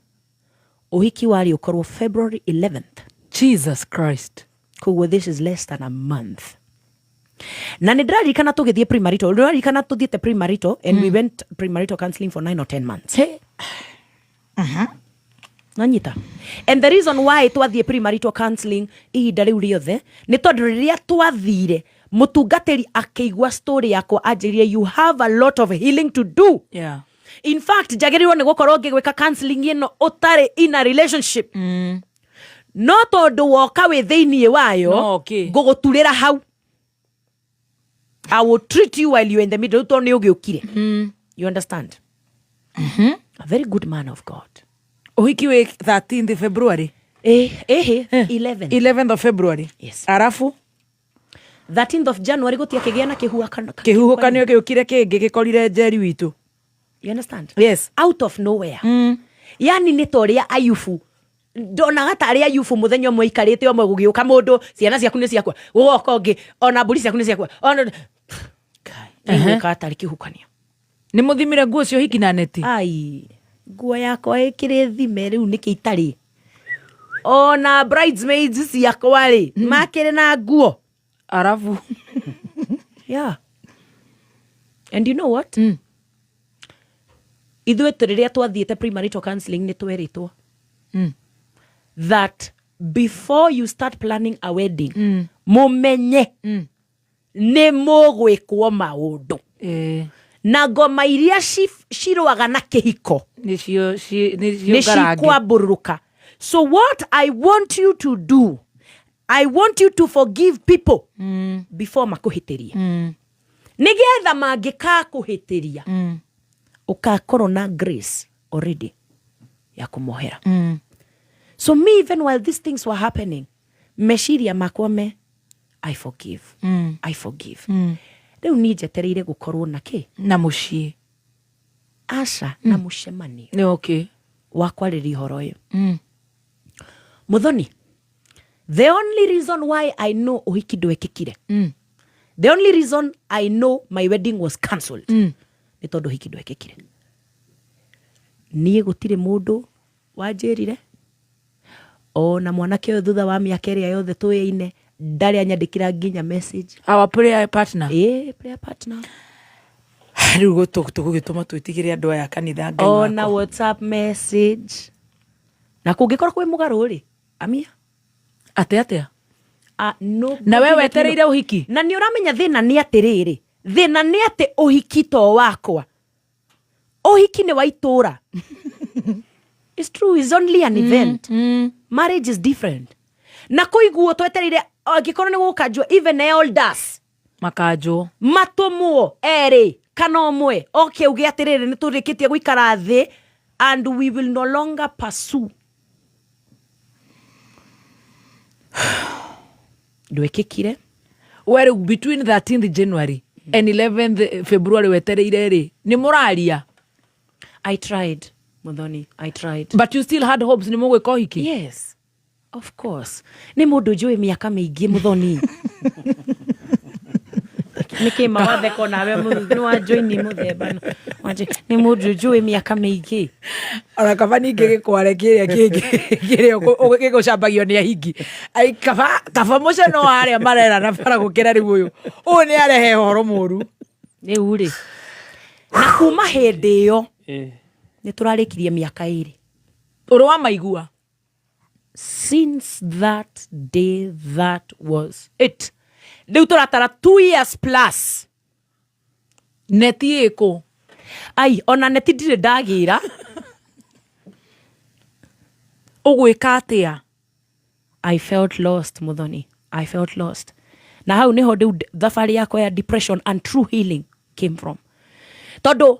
ũhiki warĩ ũkorwo February 11th. Jesus Christ. Koguo this is less than a month. Na nä ndĩraririkana tũgĩthiĩ premarital, ndĩraririkana tũthiĩte premarital, and we went premarital counseling for 9 or 10 months. Hey. Nanyita. And the reason why twathiĩ premarital counseling ihinda rĩu rĩothe nĩ tondũ rĩrĩa twathire mũtungatĩri akĩigua story yakwa anjĩrire, "You have a lot of healing to do." In fact, njagĩrĩirwo nĩ gũkorwo ngĩgwĩka counseling ĩno ũtarĩ in a relationship, no tondũ woka wĩ thĩiniĩ wayo, No, okay. ngũgũturĩra hau. I will treat you while you're in the middle, tondũ nĩ ũgĩũkire. You understand? A very good man of God. Ũhiki wĩ 13th February? Eh, 11. 11th of February. Yes. Arabu? 13th of January gũtiakĩgĩa na kĩhuhũkanio. Kĩhuhũkanio gĩũkire kĩngĩ gĩkorire Njeri witũ. You understand? Yes. Out of nowhere. Yani nĩ ta ũrĩa Ayubu, ndonaga tarĩ Ayubu mũthenya ũmwe aikarĩte ũmwe, gũgĩũka mũndũ, "Ciana ciaku nĩ ciakwa." Gũgoka ũngĩ, "Ona mbũri ciaku nĩ ciakwa." Ona gwĩka tarĩ kĩhukanio. Nĩ mũthimire nguo cio hiki na neti? Ai, nguo yakwa ĩkĩrĩ thime rĩu nĩkĩ itarĩ ona bridesmaids ciakwa rĩ makĩrĩ na nguo. Arabu? Yeah, and you know what? Ithuĩ rĩrĩa twathiĩte premarital counseling nĩ twerĩtwo that before you start planning a wedding, mũmenye nĩ mũgwĩkwo maũndũ na ngoma iria cirũaga na kĩhiko nĩcio nĩ nĩcio ngarange. Cikwambũrũrũka. So what I want you to do, I want you to forgive people before makũhĩtĩrie, nĩgetha mangĩkakũhĩtĩria, ũkakorwo na grace already ya kũmohera. So me, even while these things were happening, meciria makwa me, "I forgive, I forgive." Rĩu niĩ njetereire gũkorwo na kĩ? Na mũciĩ. Aca, na mũcemanio nĩ okay. wa kwarĩria ũhoro ũyũ. Muthoni, the only reason why I know ũhiki ndwekĩkire, the only reason I know my wedding was cancelled, nĩ tondũ ũhiki ndwekĩkire, niĩ gũtirĩ mũndũ wanjĩrire. Ona mwanake ũyũ, thutha wa mĩaka ĩrĩa yothe tũyaine, ndarĩ anyandĩkĩra nginya message. Our prayer partner? Ĩ, prayer partner. Rĩu tũgũgĩtũma twĩtigĩre andũ aya kanitha, Ngai ona wakwa. WhatsApp message. Na kũngĩkorwo kwĩ mũgarũ rĩ, amia. Atĩ atĩa? Ah, no. Na we wetereire ũhiki? Na nĩ ũramenya thĩna nĩ atĩrĩrĩ, thĩna nĩ atĩ ũhiki to wakwa, ũhiki nĩ wa itũra. It's true, it's only an event. Marriage is different. Na kũiguo twetereire angĩkorwo nĩ gũkanjwo, even elders makanjwo. Matũmwo erĩ kana ũmwe oke uge atĩrĩrĩ, nĩ tũrĩkĩtie gũikara thĩ and we will no longer pursue. Ndwĩkĩkire. We rĩu between 13th January and 11th February wetereire rĩ, nĩ mũraria? I tried, Muthoni, I tried. But you still had hopes nĩ mũgwĩka ũhiki? Yes, of course. Nĩ mũndũ njũĩ mĩaka mĩingĩ, Muthoni. Nĩkĩ mawatheko nawe nĩ wanjoini mũthemba no? Nĩ mũndũ njũĩ mĩaka mĩingĩ. Ona kaba ningĩ gĩkware kĩrĩa kĩngĩ kĩrĩa gĩgũcambagio nĩ ahingi. Ai, kaba mũceno wa arĩa marerana bara gũkĩra rĩu ũyũ nĩ arehe ũhoro mũru. Rĩu rĩ, na kuma hĩndĩ ĩyo nĩ tũrarĩkirie mĩaka 2. Ũrĩ wa maigua. Since that day, that was it. Rĩu tũratara 2 years plus. Neti ĩkũ? Ai, ona neti ndirĩ ndagĩra. Ũgwĩka atĩa? I felt lost, Muthoni. I felt lost. Na hau niho rĩu thabarĩ yakwa ya depression and true healing came from. Tondũ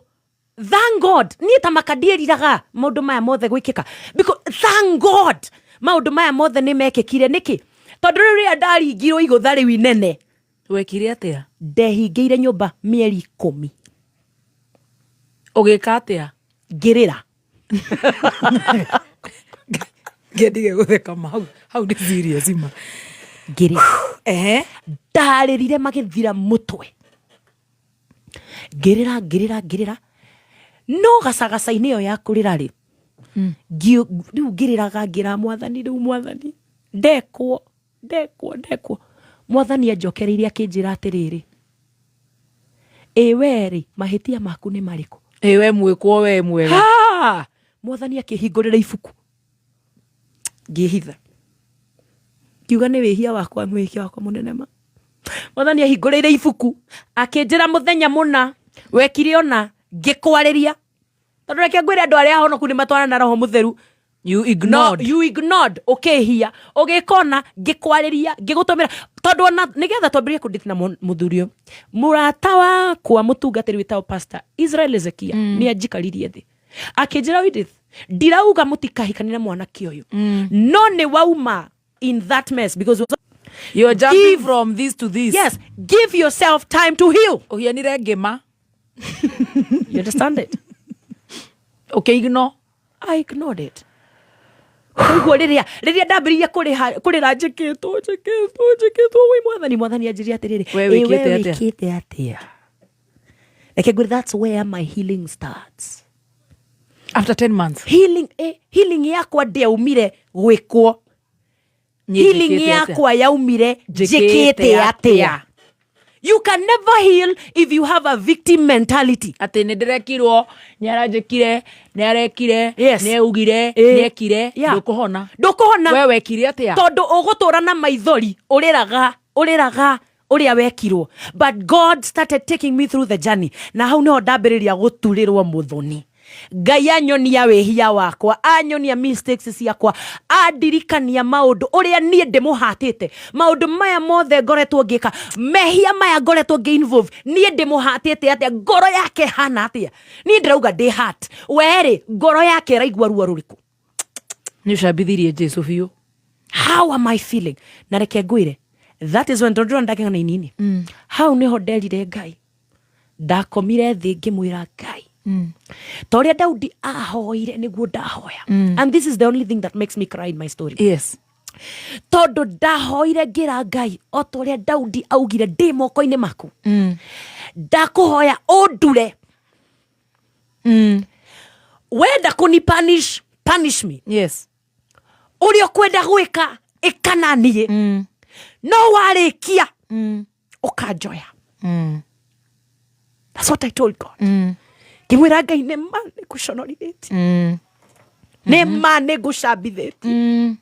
thank God, niĩ ta makandiĩriraga maũndũ maya mothe gwĩkĩka. Because thank God maũndũ maya mothe nĩ mekĩkire. Nĩkĩ? Tondũ rĩu rĩrĩa ndaringirwo igũtha rĩu inene, Wekire atĩa? Ndehingĩire nyũmba mĩeri 10. Ũgĩka atĩa? Ngĩrĩra. Ngendige gũtheka ma hau hau nĩ serious ma. Ngĩrĩra. Ndarĩrire magĩthira mũtwe, ngĩrĩra, ngĩrĩra, ngĩrĩra. No gacagaca-inĩ ĩyo ya kũrĩra rĩ, rĩu ngĩrĩraga ngĩra Mwathani, rĩu Mwathani, ndekwo, ndekwo, ndekwo. Mwathani anjokereirie akĩnjĩra atĩrĩrĩ, "Ĩ we rĩ, mahĩtia maku nĩ marĩkũ?" Ĩ we mwĩkwo, we mwega. Ha! Mwathani akĩhingũrĩra ibuku. Ngĩhitha, ngiuga nĩ wĩhia wakwa, wĩhia wakwa mũnene ma. Mwathani ahingũrĩire ibuku, akĩnjĩra mũthenya mũna wekire ona ngĩkwarĩria, tondũ reke ngwĩre, andũ arĩa ahonoku nĩ matwarana na Roho Mũtheru. You ignored. No, you ignored, ũkĩhia, ũgĩkona ngĩkwarĩria, ngĩgũtũmĩra, tondũ ona nĩgetha twambĩrĩrie kũndĩti na mũthuri ũyũ, mũrata wakwa mũtungatĩri wĩtagwo Pastor Israel Ezekia nĩ anjikaririe thĩ, akĩnjĩra, "Edith, ndirauga mũtikahikanie na mwanake ũyũ, no nĩ wauma in that mess because You're jumping from this to this. Yes, give yourself time to heal." Ũhianire ngĩma. You understand it? Ũkĩignore. I ignored it. Koguo rĩrĩa ndambĩrĩirie kũrĩha kũrĩra, njĩkĩtwo, njĩkĩtwo, njĩkĩtwo, wĩ Mwathani, Mwathani anjĩrie atĩrĩrĩ, We "Ĩ, wĩkĩte we atĩa?" wĩkĩte atĩa? Reke ngwĩre, that's where my healing starts. After 10 months. Healing yakwa ndĩaumire gwĩkwo. Niĩ Healing njĩkĩte atĩa? yakwa yaumire Njĩkĩte njĩkĩte atĩa? Atĩa. You can never heal if you have a victim mentality. Atĩ nĩ ndĩrekirwo, nĩ aranjĩkire, nĩ arekire, nĩ augire, nĩ ekire. Ndũkũhona. Ndũkũhona. We wekire atĩa? Tondũ ũgũtũra na maithori, ũrĩraga, ũrĩraga ũrĩa wekirwo. But God started taking me through the journey, na hau nĩho ndambĩrĩria gũturĩrwo mũthoni. Ngai anyonia wĩhia wakwa, anyonia mistakes ciakwa, andirikania maũndũ ũrĩa niĩ ndĩmũhatĩte, maũndũ maya mothe ngoretwo ngĩka, mehia maya ngoretwo ngĩ involve, niĩ ndĩmũhatĩte atĩa, ngoro yake hana atĩa. Niĩ ndĩrauga ndĩ heart werĩ, ngoro yake ĩraigua ruo rũrĩkũ? Nĩ ũcambithirie Jesu biũ. How am I feeling? Na reke ngwĩre, that is when, tondũ ndĩrona ndakĩgana inini, hau nĩho nderire Ngai. Ndakomire thĩ, ngĩmwĩra Ngai, ta ũrĩa Daudi ahoire nĩguo ndahoya. And this is the only thing that makes me cry in my story, tondũ ndahoire, ngĩra Ngai, o ta ũrĩa Daudi augire, ndĩ moko-inĩ maku, ndakũhoya ũndure. Wenda kũni punish, punish me. Ũrĩa ũkwenda gwĩka, ĩka na niĩ, no warĩkia ũkanjoya. That's what I told God. Ngĩmwĩra Ngai, nĩ ma nĩ ngũconorithĩtie, nĩ ma nĩ ngũcambithĩtie.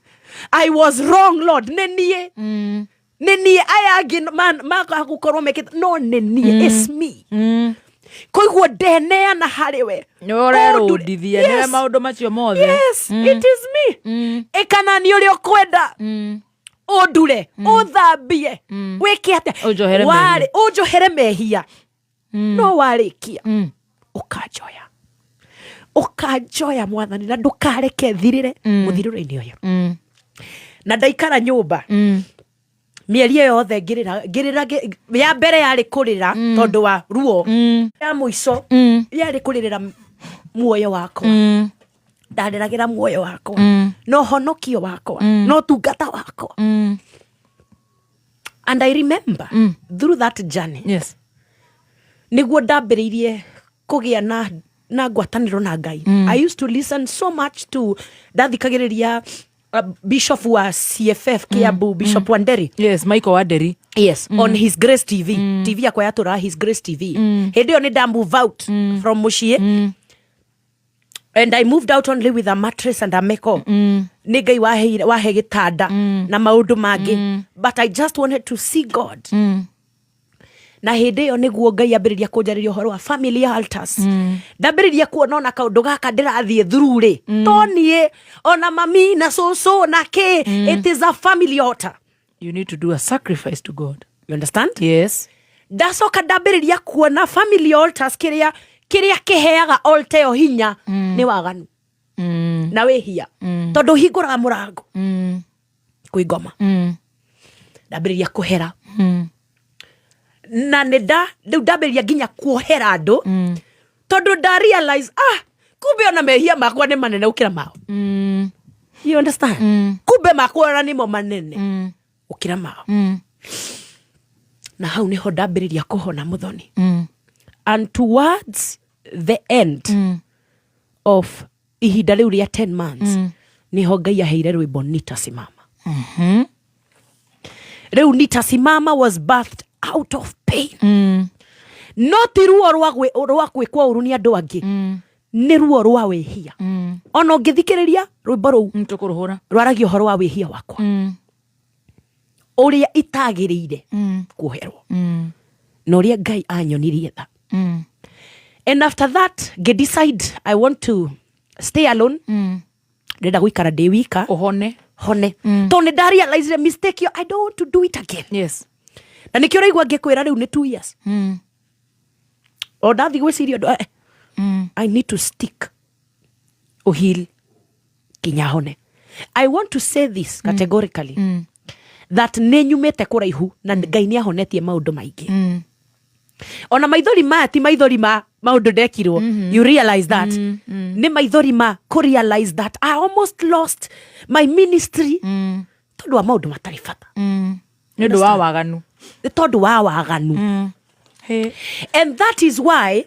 I was wrong, Lord. Nĩ niĩ, nĩ niĩ. Aya angĩ magũkorwo mekĩte, no nĩ niĩ. It's me. Koiguo ndeneana harĩ we. Nĩ ũrerũndithia nĩwe maũndũ macio mothe. Yes, it is me. Ĩka na niĩ ũrĩa ũkwenda, ũndure, ũthambie, wĩke atĩa. Ũnjohere. Ũnjohere mehia, no warĩkia ũkanjoya, ũkanjoya, Mwathani, na ndũkareke thirĩre mũthirĩro-inĩ ũyũ. Na ndaikara nyũmba mĩeri ĩyo yothe ngĩrĩra, ngĩrĩra. Ya mbere yarĩ kũrĩra tondũ wa ruo, ya mũico yarĩ kũrĩrĩra muoyo wakwa. Ndarĩragĩra muoyo wakwa, no honokio wakwa, no tungata wakwa. And I remember through that journey nĩguo ndambĩrĩirie kũgĩa na ngwatanĩro na Ngai. I used to listen so much to, ndathikagĩrĩria bishop wa CFF Kiambu, Bishop Wanderi. Yes, Michael Wanderi. Yes, on His Grace TV. TV yakwa yatũraga His Grace TV. Hĩndĩ ĩyo nĩ nda move out from mũciĩ, and I moved out only with a mattress and a meko. Nĩ Ngai waheire, wahe gĩtanda na maũndũ mangĩ, but I just wanted to see God. Na hĩndĩ ĩyo nĩguo Ngai ambĩrĩria kũnjarĩria ũhoro wa family altars. Ndambĩrĩria kuona ona kaũndũ gaka ndĩrathiĩ through rĩ, to niĩ, ona mami na cũcũ na kĩ. It is a family altar. You need to do a sacrifice to God. You understand? Yes. Ndacoka ndambĩrĩria kuona family altars, kĩrĩa kĩheaga altar ĩyo hinya nĩ waganu na wĩhia, tondũ hingũraga mũrango kwĩ ngoma. Ndambĩrĩria kũhera, na nĩ nda rĩu ndambĩrĩria nginya kuohera andũ, tondũ nda realize, ah, kumbe ona mehia makwa nĩ manene gũkĩra mao. You understand? Kumbe makwa ona nĩmo manene gũkĩra mao. Na hau nĩho ndambĩrĩria kũhona, mũthoni. And towards the end of ihinda rĩu rĩa 10 months, nĩho Ngai aheire rwĩmbo "Nitasimama". Rĩu "Nitasimama" was birthed out of pain, no ti ruo rwa gwĩkwo ũru nĩ andũ angĩ. Nĩ ruo rwa wĩhia. Ona ũngĩthikĩrĩria rwĩmbo rũu, Tũkũrũhũra. rwaragia ũhoro wa wĩhia wakwa, ũrĩa itagĩrĩire kuoherwo na ũrĩa Ngai anyonirie tha. And after that ngĩ decide I want to stay alone, ndĩrenda gũikara ndĩ wika. Ũhone. Hone, tondũ nĩ ndarealizire mistake ĩyo, I don't want to do it again. Na nĩkĩo ũraigua ngĩkwĩra rĩu nĩ 2 years o ndathi gwĩciria ũndũ, I need to stick Ũheal. Nginya hone. I want to say this categorically, that nĩ nyumĩte kũraihu na Ngai nĩ ahonetie maũndũ maingĩ. Ona maithori maya ti maithori ma maũndũ ndekirwo. You realize that nĩ maithori ma kũ realize that I almost lost my ministry tondũ wa maũndũ matarĩ bata. Nĩ ũndũ wa waganu. Nĩ tondũ wa waganu. Hey. And that is why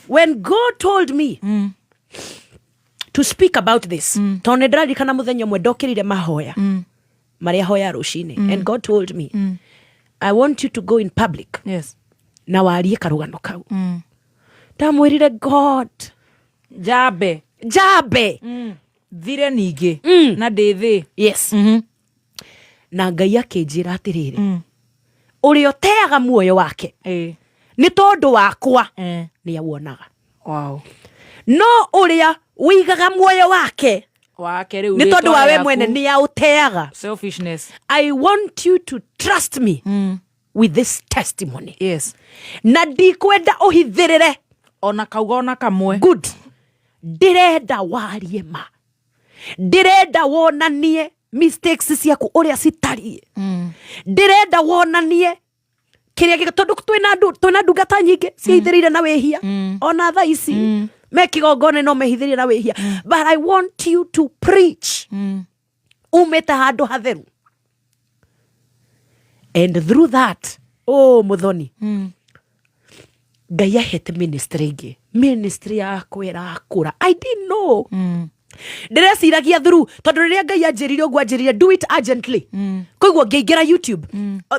when God told me to speak about this, tondũ nĩ ndĩraririkana mũthenya ũmwe ndokĩrire mahoya marĩa hoya rũcinĩ, and God told me, "I want you to go in public na warie karũgano kau." Ndamwĩrire, "God, Njambe. Njambe. Thire ningĩ na ndĩ thĩ. Yes. Na Ngai akĩnjĩra atĩrĩrĩ, "Ũrĩa ũteaga muoyo wake nĩ tondũ wakwa nĩ awuonaga, no ũrĩa ũigaga muoyo wake wake rĩu nĩ tondũ wa rĩtwa we rĩaku. Mwene nĩ aũteaga." Selfishness. I want you to trust me with this testimony, na ndikwenda ũhithĩrĩre ona kauga ona kamwe. Good. Ndĩrenda warie ma, ndĩrenda wonanie mistakes ciaku ũrĩa citariĩ, ndĩrenda wonanie kĩrĩa tondũ twĩna ndungata nyingĩ ciĩhithĩrĩire na wĩhia. Ona thaa ici me kĩgongona no mehithĩrĩire na wĩhia, but I want you to preach umĩte handũ hatheru. And through that, oh, Muthoni, Ngai ahete ministry ĩngĩ, ministry yakwa ĩrakũra. I didn't know. Ndĩreciragia through, tondũ rĩrĩa Ngai anjĩrire ũguo, anjĩrire, "Do it urgently." Koguo ngĩingĩra YouTube.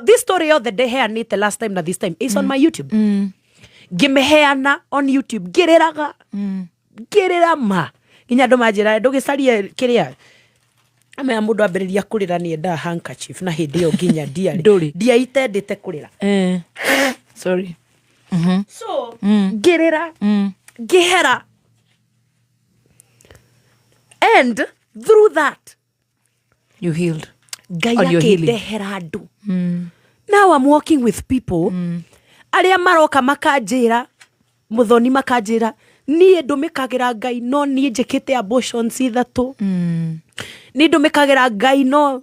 This story yothe ndĩheanĩte last time na this time is on my YouTube. Ngĩmĩheana on YouTube ngĩrĩraga, ngĩrĩra ma nginya andũ manjĩra, "Ndũgĩcarie kĩrĩa." Amenya mũndũ ambĩrĩria kũrĩra nĩ endaga handkerchief, na hĩndĩ ĩyo nginya ndiarĩ Ndũrĩ. ndiaitendete kũrĩra. Sorry. So ngĩrĩra, ngĩhera, and through that You healed. Ngai On your healing. akĩndehera andũ. Now I'm working with people arĩa maroka makanjĩra, Muthoni, makanjĩra, "Niĩ ndũmĩkagĩra Ngai, no niĩ njĩkĩte abortions ithatũ. Niĩ ndũmĩkagĩra Ngai, no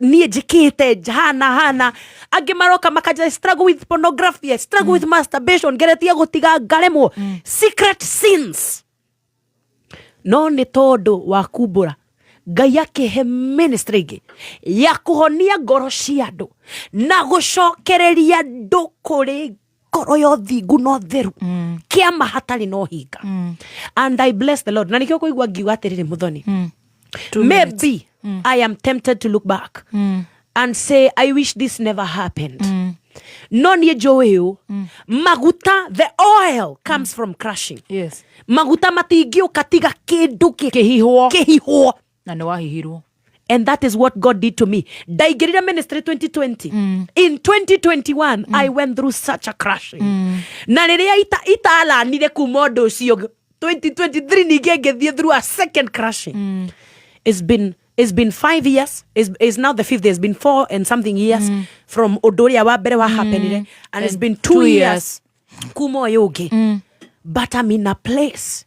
niĩ njĩkĩte hana hana." Angĩ maroka makanjĩra, "I struggle with pornography, I struggle with masturbation, ngeretie gũtiga ngaremwo." Secret sins, no nĩ tondũ wa kumbũra, Ngai akĩhe ministry ĩngĩ ya kũhonia ngoro cia andũ na gũcokereria andũ kũrĩ ngoro ya ũthingu na ũtheru, kĩama hatarĩ na ũhinga. And I bless the Lord. Na nĩkĩo kũigua ngiuga atĩrĩrĩ, Muthoni, 2 minutes. maybe I am tempted to look back and say, "I wish this never happened." No niĩ njũĩ ũũ, maguta, the oil comes from crushing. Maguta matingĩũka tiga kĩndũ Kĩhihwo. Kĩhihwo. Na nĩ wahihirwo. And that is what God did to me. Ndaingĩrire ministry 2020. In 2021 I went through such a crushing, na rĩrĩa italanire kuma ũndũ ũcio, 2023 ningĩ ngĩthiĩ through a second crushing. It's been 5 years. It's now the fifth. It's been four and something years from ũndũ ũrĩa wa mbere wa happenire, and it's been 2 2 years years. kuma ũyũ ũngĩ. But I'm in a place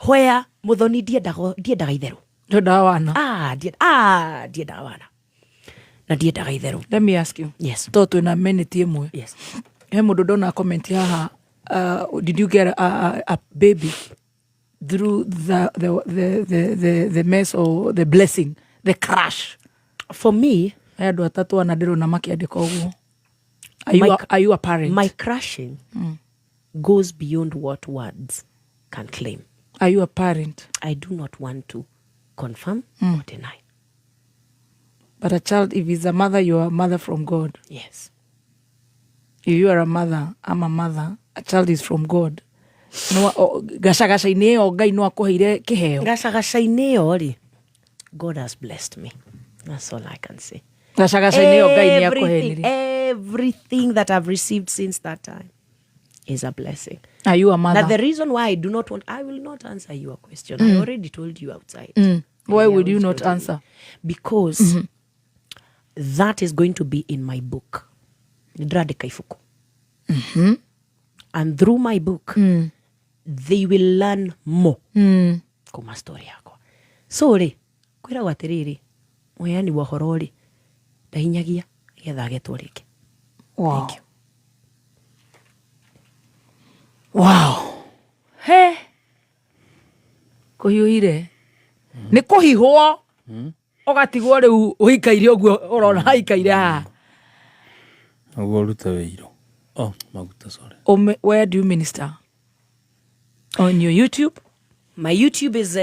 where, Muthoni, ndiendaga itherũ. Ndwendaga wana. Ah, ndiendaga wana na ndiendaga itherũ. Let me ask you. Yes. To twĩna minute ĩmwe. Yes. He mũndũ ndona comment haha, did you get a baby through the mess or the blessing, the crash? For me, He andũ atatũ ana ndĩrona makĩandĩka ũguo. Are you are you a parent? My crushing goes beyond what words can claim. Are you a parent? I do not want to confirm or deny. But a child, if it's a mother, you are a mother from God. Yes. If you are a mother, I'm a mother, a child is from God. Gacagaca-inĩ ĩyo Ngai no akũheire kĩheo. Gacagaca-inĩ ĩyo rĩ, God has blessed me, that's all I can say. Gacagaca-inĩ ĩyo Ngai nĩ Everything, akũhenirie. everything that I've received since that time is a blessing. Are you a Now, mother? the reason why I do not want, I will not answer your question. I already told you outside. Why I would you already not told you. answer? Because that is going to be in my book. Nĩndĩrandĩka ibuku. And through my book, they will learn more kuma story yakwa. So rĩ, kwĩragwo atĩrĩrĩ, mũheani wa ũhoro rĩ, ndahinyagia nĩgetha agetwo rĩngĩ. Wow. Thank you. Wow. He. Kũhiũhire. Nĩ kũhihwo. Ũgatigwo rĩu ũikaire ũguo ũrona haikaire haha. Ũguo ũrute wĩirũ. Oh, maguta, sorry. Where do you minister? On your YouTube? My YouTube is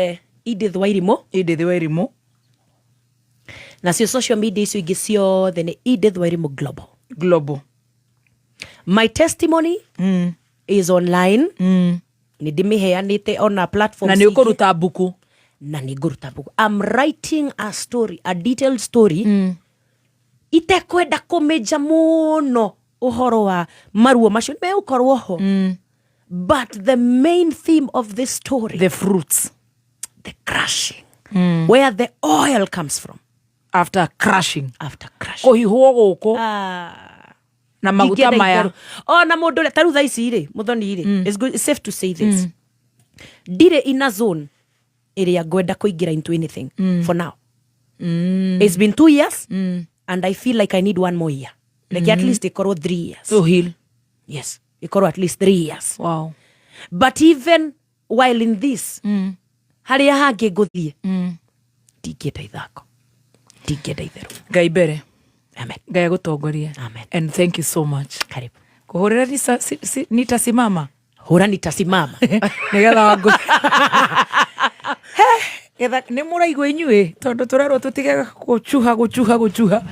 Edith Wairimu. Edith Wairimu. Nacio social media icio ingĩ ciothe nĩ Edith Wairimu Global. Global. My testimony is online. Nĩ ndĩmĩheanĩte ona platforms Na nĩ ingĩ. ũkũruta mbuku. Na nĩ ngũruta mbuku. I'm writing a story, a detailed story, itekwenda kũmĩnja mũno ũhoro wa maruo macio nĩ megũkorwo ho, but the main theme of this story, The fruits. The crushing, where the oil comes from. After crushing. After crushing. Kũhihwo gũkũ Ah. na maguta Ndingĩenda maya. itherũ. Ona mũndũ ũrĩa tarĩu thaa ici rĩ, mũthoni rĩ, it's safe to say this, ndirĩ in a zone ĩrĩa ngwenda kũingĩra into anything for now. It's been 2 years and I feel like I need one more year, like at least ikorwo 3 years. To heal. Yes, ikorwo at least 3 years. But even while in this, harĩa hangĩ ngũthiĩ, ndingĩenda ithako, ndingĩenda itherũ. Ngai mbere. Amen. Ngai agũtongorie. Amen. And thank you so much. Karibu. Kũhũrĩra nitasimama. Hũra nitasimama. Nĩgetha wangũ getha nĩ mũraigua inyuĩ tondũ tũrerwo tũtige gũcuha gũcuha gũcuha.